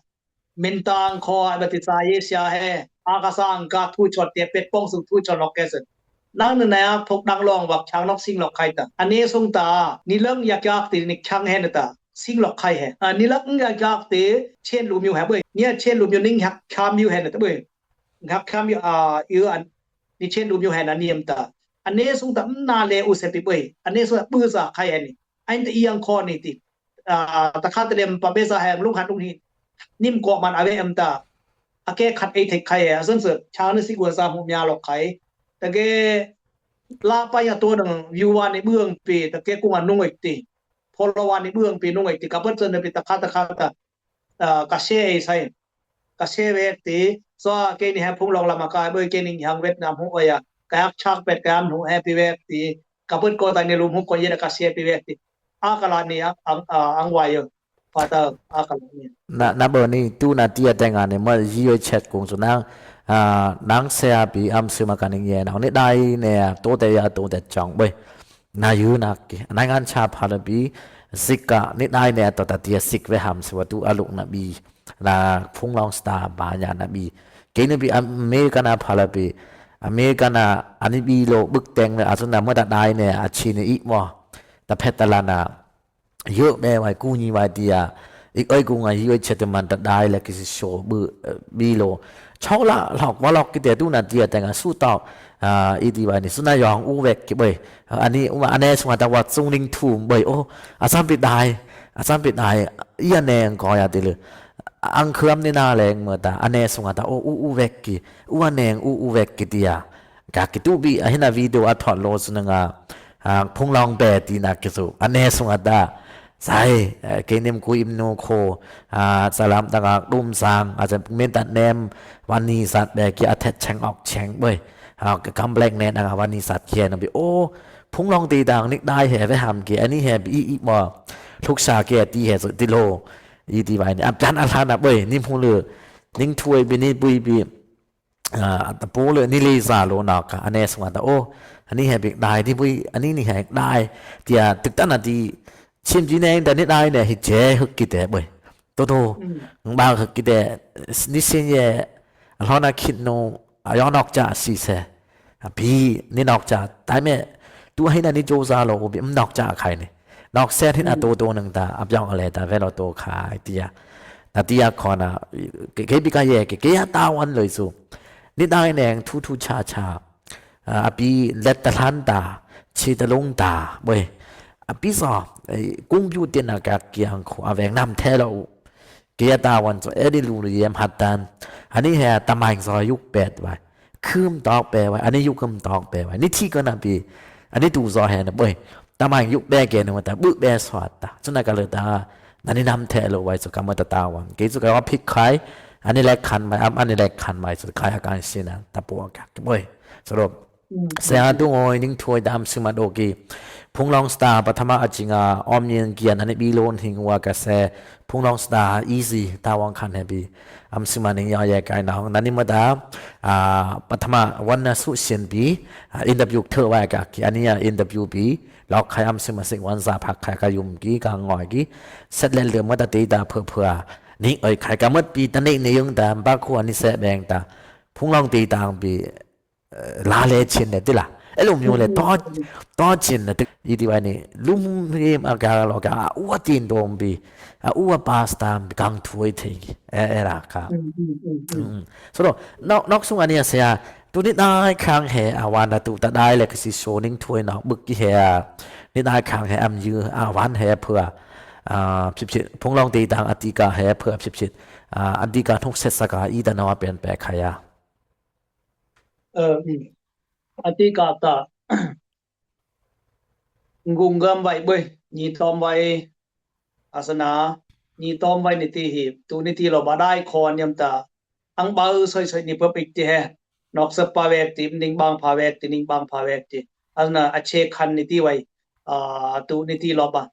min tang kho, ai ba ti sa ye sia he, a ka sang ka thu chot te pet pong sung thu chot lok ke sen. Nang ni na thok dang long wak chang nok sing lok khai ta. Ani sung ta, ni lang yak yak ti ni chang he na ta, sing lok khai he. A, ni lang yak yak ti, chen lu myu he boi. Ni a chen lu myu ning hak kham myu he na ta boi. Ngak kham yu a, yu an, ni chen lu myu hen an ni am ta. An ne sung ta, mm, na le u se pi boi. An ne sung ta, bu sa khai hen ni. An ta i ang kho ni ti. A, ta kha ta lem pa be sa heng lung hat lung hi. Nim ko man a ve am ta. A ke khat ei thek khai he. A sen se, chang ni sik wan sa hu mya lok khai. Ta ke la pa ya to nang view wan ni buang pi. Ta ke kung an nung ek ti. Follow wan ni buang pi nung ek ti. Ka pat sen pi ta kha ta kha ta. A, ka se ei sai. Ka se wek ti, so ke ni he phung long lama ka, boi ke ni hang Vietnam hu oya. Ka yak chak pet ka am hu he pi wek ti. Ka put ko ta ni lum hu ko ye ka se pi wek ti. A ka la ni ang, ang, a, ang wai yo. Pa ta a ka la ni. Na, na bo ni tu na ti a teng a ni ma yi yo chet kung su nang. A, nang se a pi am su ma ka ni ye nang ni dai ne a to te ya to te chang boi. Na yu nak ki, nai ngan cha pha la bi, sik ka, ni nai ne to ta tia sik ve ham se wa tu a luk na bi, na phung long sta ba nya na bi. Ke ni bi America na pha la bi, America na ani bi lo buk teng ve a sun na mo ta nai ne a chi ni i mo. Ta phet ta la na, yo be wai ku ni wai tia, Ik oi kung a hi oi chet man ta dai la ki si show bu, eh, bi lo. Chok la lok wa lok ki te tu na tia teng a su tau. A, i ti wai ni su na yong u wek ki boi. Ani u ma ane sung a ta wa sung ning thum boi. O, a sam pi dai. A sam pi dai. I a neng ko ya ti lu. Ang kham ni na leng mo ta. Ane sung a ta o u u wek ki. U a neng u u wek ki tia. Ka ki tu bi a hin a video a thot lo su na nga. A, phung long be ti na ki su. Ane sung a ta. Sai, eh, kei nem ku im nu kho, ah, salam tang ak dum sang, a sen min tat nem, wan ni sat be ki a thet cheng ok cheng boi. Ah, ka kam blek ne nang a wan ni sat kia na bi, o, phung long ti dang nik dai he ve ham ki, ani he bi i i mo, luk sa kia ti he su ti lo, i ti bai ni, a plan a lan a boi, nim hu lu, ning thui bi ni bui bi, ah, ta pu le ni le za lo na ka, ane sung ta, o, ani he bi dai ti bui, ani ni he dai, tia, tuk ta na ti, Chim ji neng da nit ai ne hi je huk ki te boi. To to, Mm. Ng ba huk ki te, ni sin ye, a lhon a khit nu, a yon nok ja si se. A bi, ni nok ja, tai me, tu hin a ni jo za lo, bi, m nok ja khai ni. Nok se hin a Mm. to to nang ta, a byong a le ta, ve lo to khai tia. Ta tia khon a, ke, ke bi ka ye, ke, ke ya ta wan lo su. Nit ai neng, thu thu cha cha. A, a pi let ta hlan ta, chi ta lung ta, boi. A pi so, eh, kung piu tin a kak kiang khu, a veng nam the lo. Kia ta wan so, eh, di lu lu yem hat tan. Ani he ta maing so yuk pet wai. Khum tok pe wai, ani yuk khum tok pe wai. Ni thi ko na pi, ani tu so he na, boi. Ta maing yuk pe ke nu ta, bu pe so ta. Chuna ka le ta, na ni nam the lo wai so ka ma ta ta wan. Ke so ka wa phik khai, ani lek khan mai, am ani lek khan mai so khai a kan sin a, ta po ka, boi. So lo, Mm. Sia tu ngoi ning thui dam sima do ki. Phung long star, pathama a chinga, om ning kian, ani bi lon hing wa ka se. Phung long star, easy, ta wang khan he bi. Am sima ning yo ye kai nong. Nani ma da, ah, pathama wan na su sin bi, ah, interview thơ wa ka ki. Ani ya interview bi, lok khai am sima sik wan sa phak khai ka yum ki, ka ngoi ki. Set le le ma da te da phơ phơ. Ning oi khai ka mat bi, ta ne ne yung da, ba khu ani se beng ta. Phung long ti tang bi, eh, la le chin ne ti la. E lum yung le to, to chin ne ti, i ti wai ni. Lum him a ka lo ka, a ua tin dom bi, a ua pasta bi kang thui thei. E, e la ka. Mm, mm, mm, mm. Mm. So, no, nok sung ani a sia, tu ni nai khang he, a wan na tu ta dai le ka si so ning thui nok buk ki he a. Ni nai khang he am yu, a wan he phua. A, phip phip, phung long ti tang a ti ka he phua phip phip. A, a ti ka thuk set sa ka i ta no a pen pe kha ya. Ơ, mm. A ti ka ta. Ngung gam wai boi, ni tom wai. Asana, ni tom wai ni ti hi, tu ni ti lo ba dai khon yam ta. Ang bau soi soi ni pop ik ti he. Nok sa pa wek ti, ning bang pha wek ti, ning bang pha wek ti. Asana, a che khan ni ti wai. A, tu ni ti lo ba.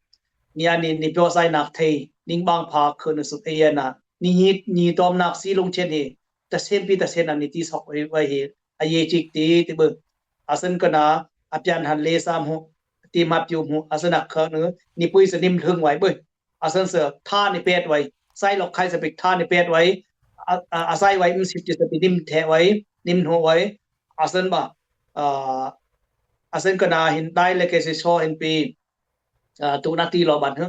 Ni a ni, ni pyo sai nak thei, ning bang pha khun sut e ya na. Ni hi, ni tom nak si lung chen hi. Ta sen pi ta sen a ni ti sok wai, wai hi. A ye chik ti, ti bơ. Asan ka na, a pian han le sam hu, ti ma piu hu, asan a kha nu, ni pui sa nim lhung wai bơ. Asan sa tha ni pet wai. Sai lok khai sa pik tha ni pet wai. A, a, a sai wai, mm, sip ti sa pi nim the wai, nim hu wai. Asan ba, a, asan ka na hin dai le ke si so hin pi. A, tu na ti lo ban hu.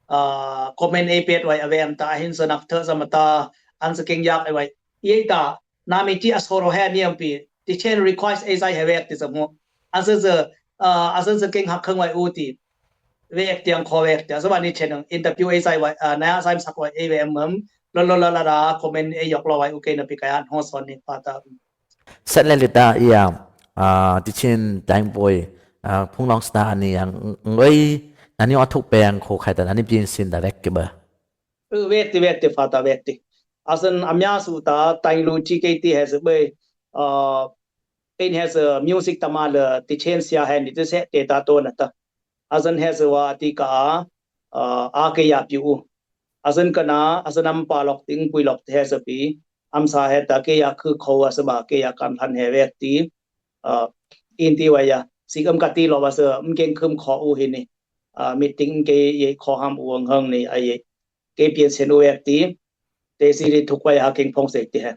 A, comment e pet wai a vem ta hin sa nak thơ sa ma ta an sa keng yak e wai. Ye ta, na mi ti a so ro he ni am pi. Ti chen request e sai he wek ti sa mu. An sa sa, a, an sa sa keng hak khang wai u ti. Wek ti ang kho wek ti. Sa ba ni chen ang interview e sai wai, a, na sai sak wai e wem mem. Lo lo la la la comment e yok lo wai u ke na pi ka yan ho son ni pa ta. Set le le ta ia, a, ti chin tang boi, a, phung long star ani yang ngoi, ani o thuk peng kho khai ta, ani pin sin da wek ke ba. Ơ, wek ti, wek ti, fa ta wek ti. Asan amya su ta, tang lu chi ke ti he se boi, a, in he se music ta ma le, ti chen sia he ni ti se te ta to na ta. Asan he se wa ti ka, a, a ke ya piu. Asan ka na, asan am pa lok ting pui lok te he sa pi. Am sa he ta ke ya khu kho a sa ba ke ya kan than he wek ti. A, in ti wa ya. Sik am ka ti lo wa sa, am keng khum kho u hi ni. A, meeting ke ye kho ham u ang hang ni a ye. Ke pian sen u wek ti. Te si ri thuk wa ya keng phong se ti he.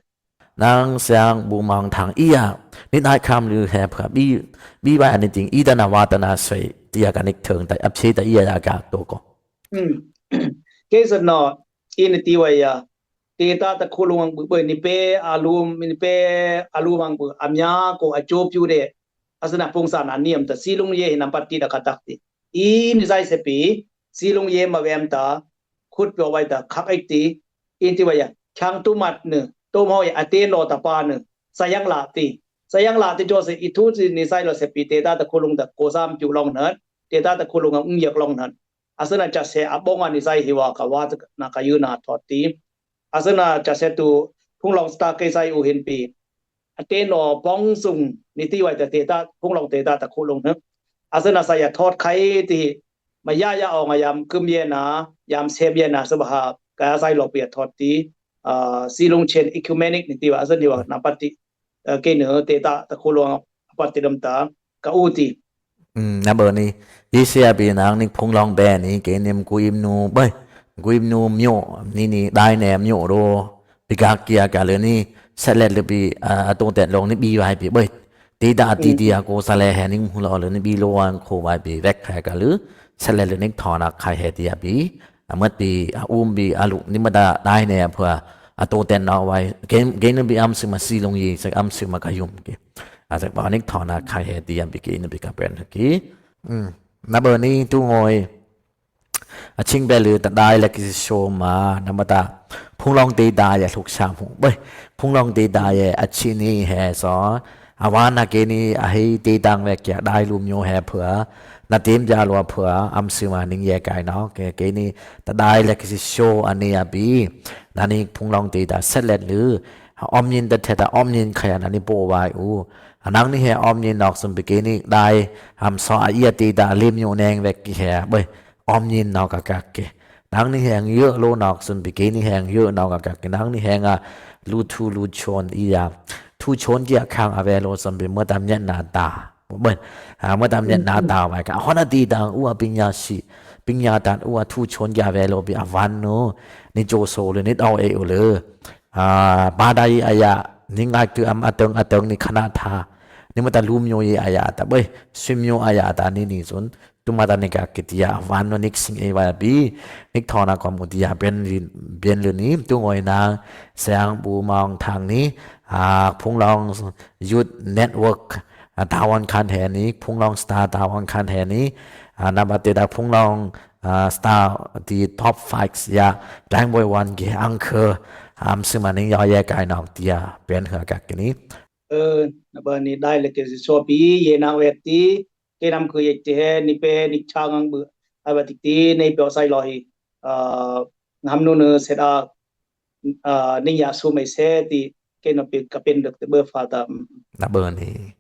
Nang siang bu mang thang ia. Nit nai kham lu he pha bi, bi wa ani ting i ta na wa ta na sui. Ti ya ka nik thung ta, ap che ta ia ya ka to ko. Hmm. Ke sa no, in ti wa ya. Te ta ta khu lung ang bu, bu ni pe a lu, ni pe a lu mang bu, a mya ko a cho piu de. Asana pung sa na niam ta, si lung ye hi nam pat ti da ka tak ti. I ni sai se pi, si lung ye ma wem ta, khut pyo wai ta, khak ek ti, in ti wa ya, chang tu mat nu, to mo ya, a te lo ta pa nu, sa yang la ti. Sa yang la ti jo se, i thu si ni sai lo se pi, te ta ta khu lung ta, ko sam piu long nan, te ta ta khu lung ang ung yak long nan. Asana jase abong ani zai hiwa kawa na kayu na thot ti. Asana jase tu phunglong sta ke zai u hin pi. Ate no bong sung ni ti wai ta te ta phunglong te ta ta khu long ne. Asana sa ya thot khai ti. Ma ya ya ong a yam kum ye na, yam sem ye na, sa ba ha, ka zai lo pi a thot ti. Ah, si lung chen ecumenic ni ti wa, asan ni wa, na pati, ah, ke ne, te ta, ta khu long, pati dam ta, ka u ti. Na bơ ni, yi sia bi nang ni phunglong be ni, ke ni mku im nu, bơi, mku im nu myo, ni ni, dai ne myo ro, bi gak kia ka le ni, set let le bi, ah, a tong tet long ni bi wai bi, bơi. Ti da ti ti a ko sa le he ni mhu lo le ni bi lo wan ko wai bi vek khai ka le, set let le ni thon a khai he ti a bi, a mat bi, a um bi, a lu ni ma da dai ne a phua, a tong tet no wai, ke, ke ni bi am si ma si long yi, sa am si ma ka yum ke. A sa ba ni thon a khai he ti a bi ke ni bi ka pen ki. Na bơ ni tu ngoi, a ching be lu ta dai le ki so ma, na ma ta, phunglong te dai ya luk sa mu. Bơi, phunglong te dai ya, a chi ni he so, a wa na ke ni, a hei te dang ve kia dai lu myo he phua, na tem ja lo phua, am si ma ning ye kai no, ke, ke ni, ta dai le ki so a ni a bi, na ni phunglong te da set let lu, a om yin ta the ta om yin khai a na ni po wai u, a nang ni he om yin nok sum bi ke ni, dai, am so a ia te da lim nyo neng ve ki he, bơi, om nyin nau ka kak ke. Nang ni heng yơ lo nau sun bi ke ni heng yơ nau ka kak ke. Nang ni heng a lu thu lu chon i ya. Thu chon kia khang a ve lo sun bi mơ tam nyet na ta. Bơi. Ha, mơ tam nyet na ta wai ka. Hon a ti dang u a ping ya si. Ping ya tan u a thu chon kia ve lo bi a van no. Ni jo so le ni tau e u le. Ah, ba dai a ya. Ni ngai tu am a teng a teng ni khana tha. Ni mơ ta lu myo ye a ya ta. Bơi. Swim myo a ya ta ni ni sun. Tu mata ni ka kitia van no nik sing e wa bi nik thona kom utia ben lin, ben lin ni tu ngoi na sang bu mong thang ni, a, Phunglong Youth Network, a, Tawang Khan he ni, Phunglong Star Tawang Khan he ni, a, na ba te da Phunglong, a, Star ti top five ya, Dang Boy One ge ang khe, am sima ning ya ye kai nok tia ben ha ka kini. Ơ, na ba ni dai le ke so bi ye na wek ti, ke nam khe ye te he, ni pe, ni chang ang bu, ai ba tik ti, ni pe sai lo hi, a, ngam nu nu set a, a, ni ya su mai se ti, ke no pe ka pen dek te bơ fa ta. Na bơ ni.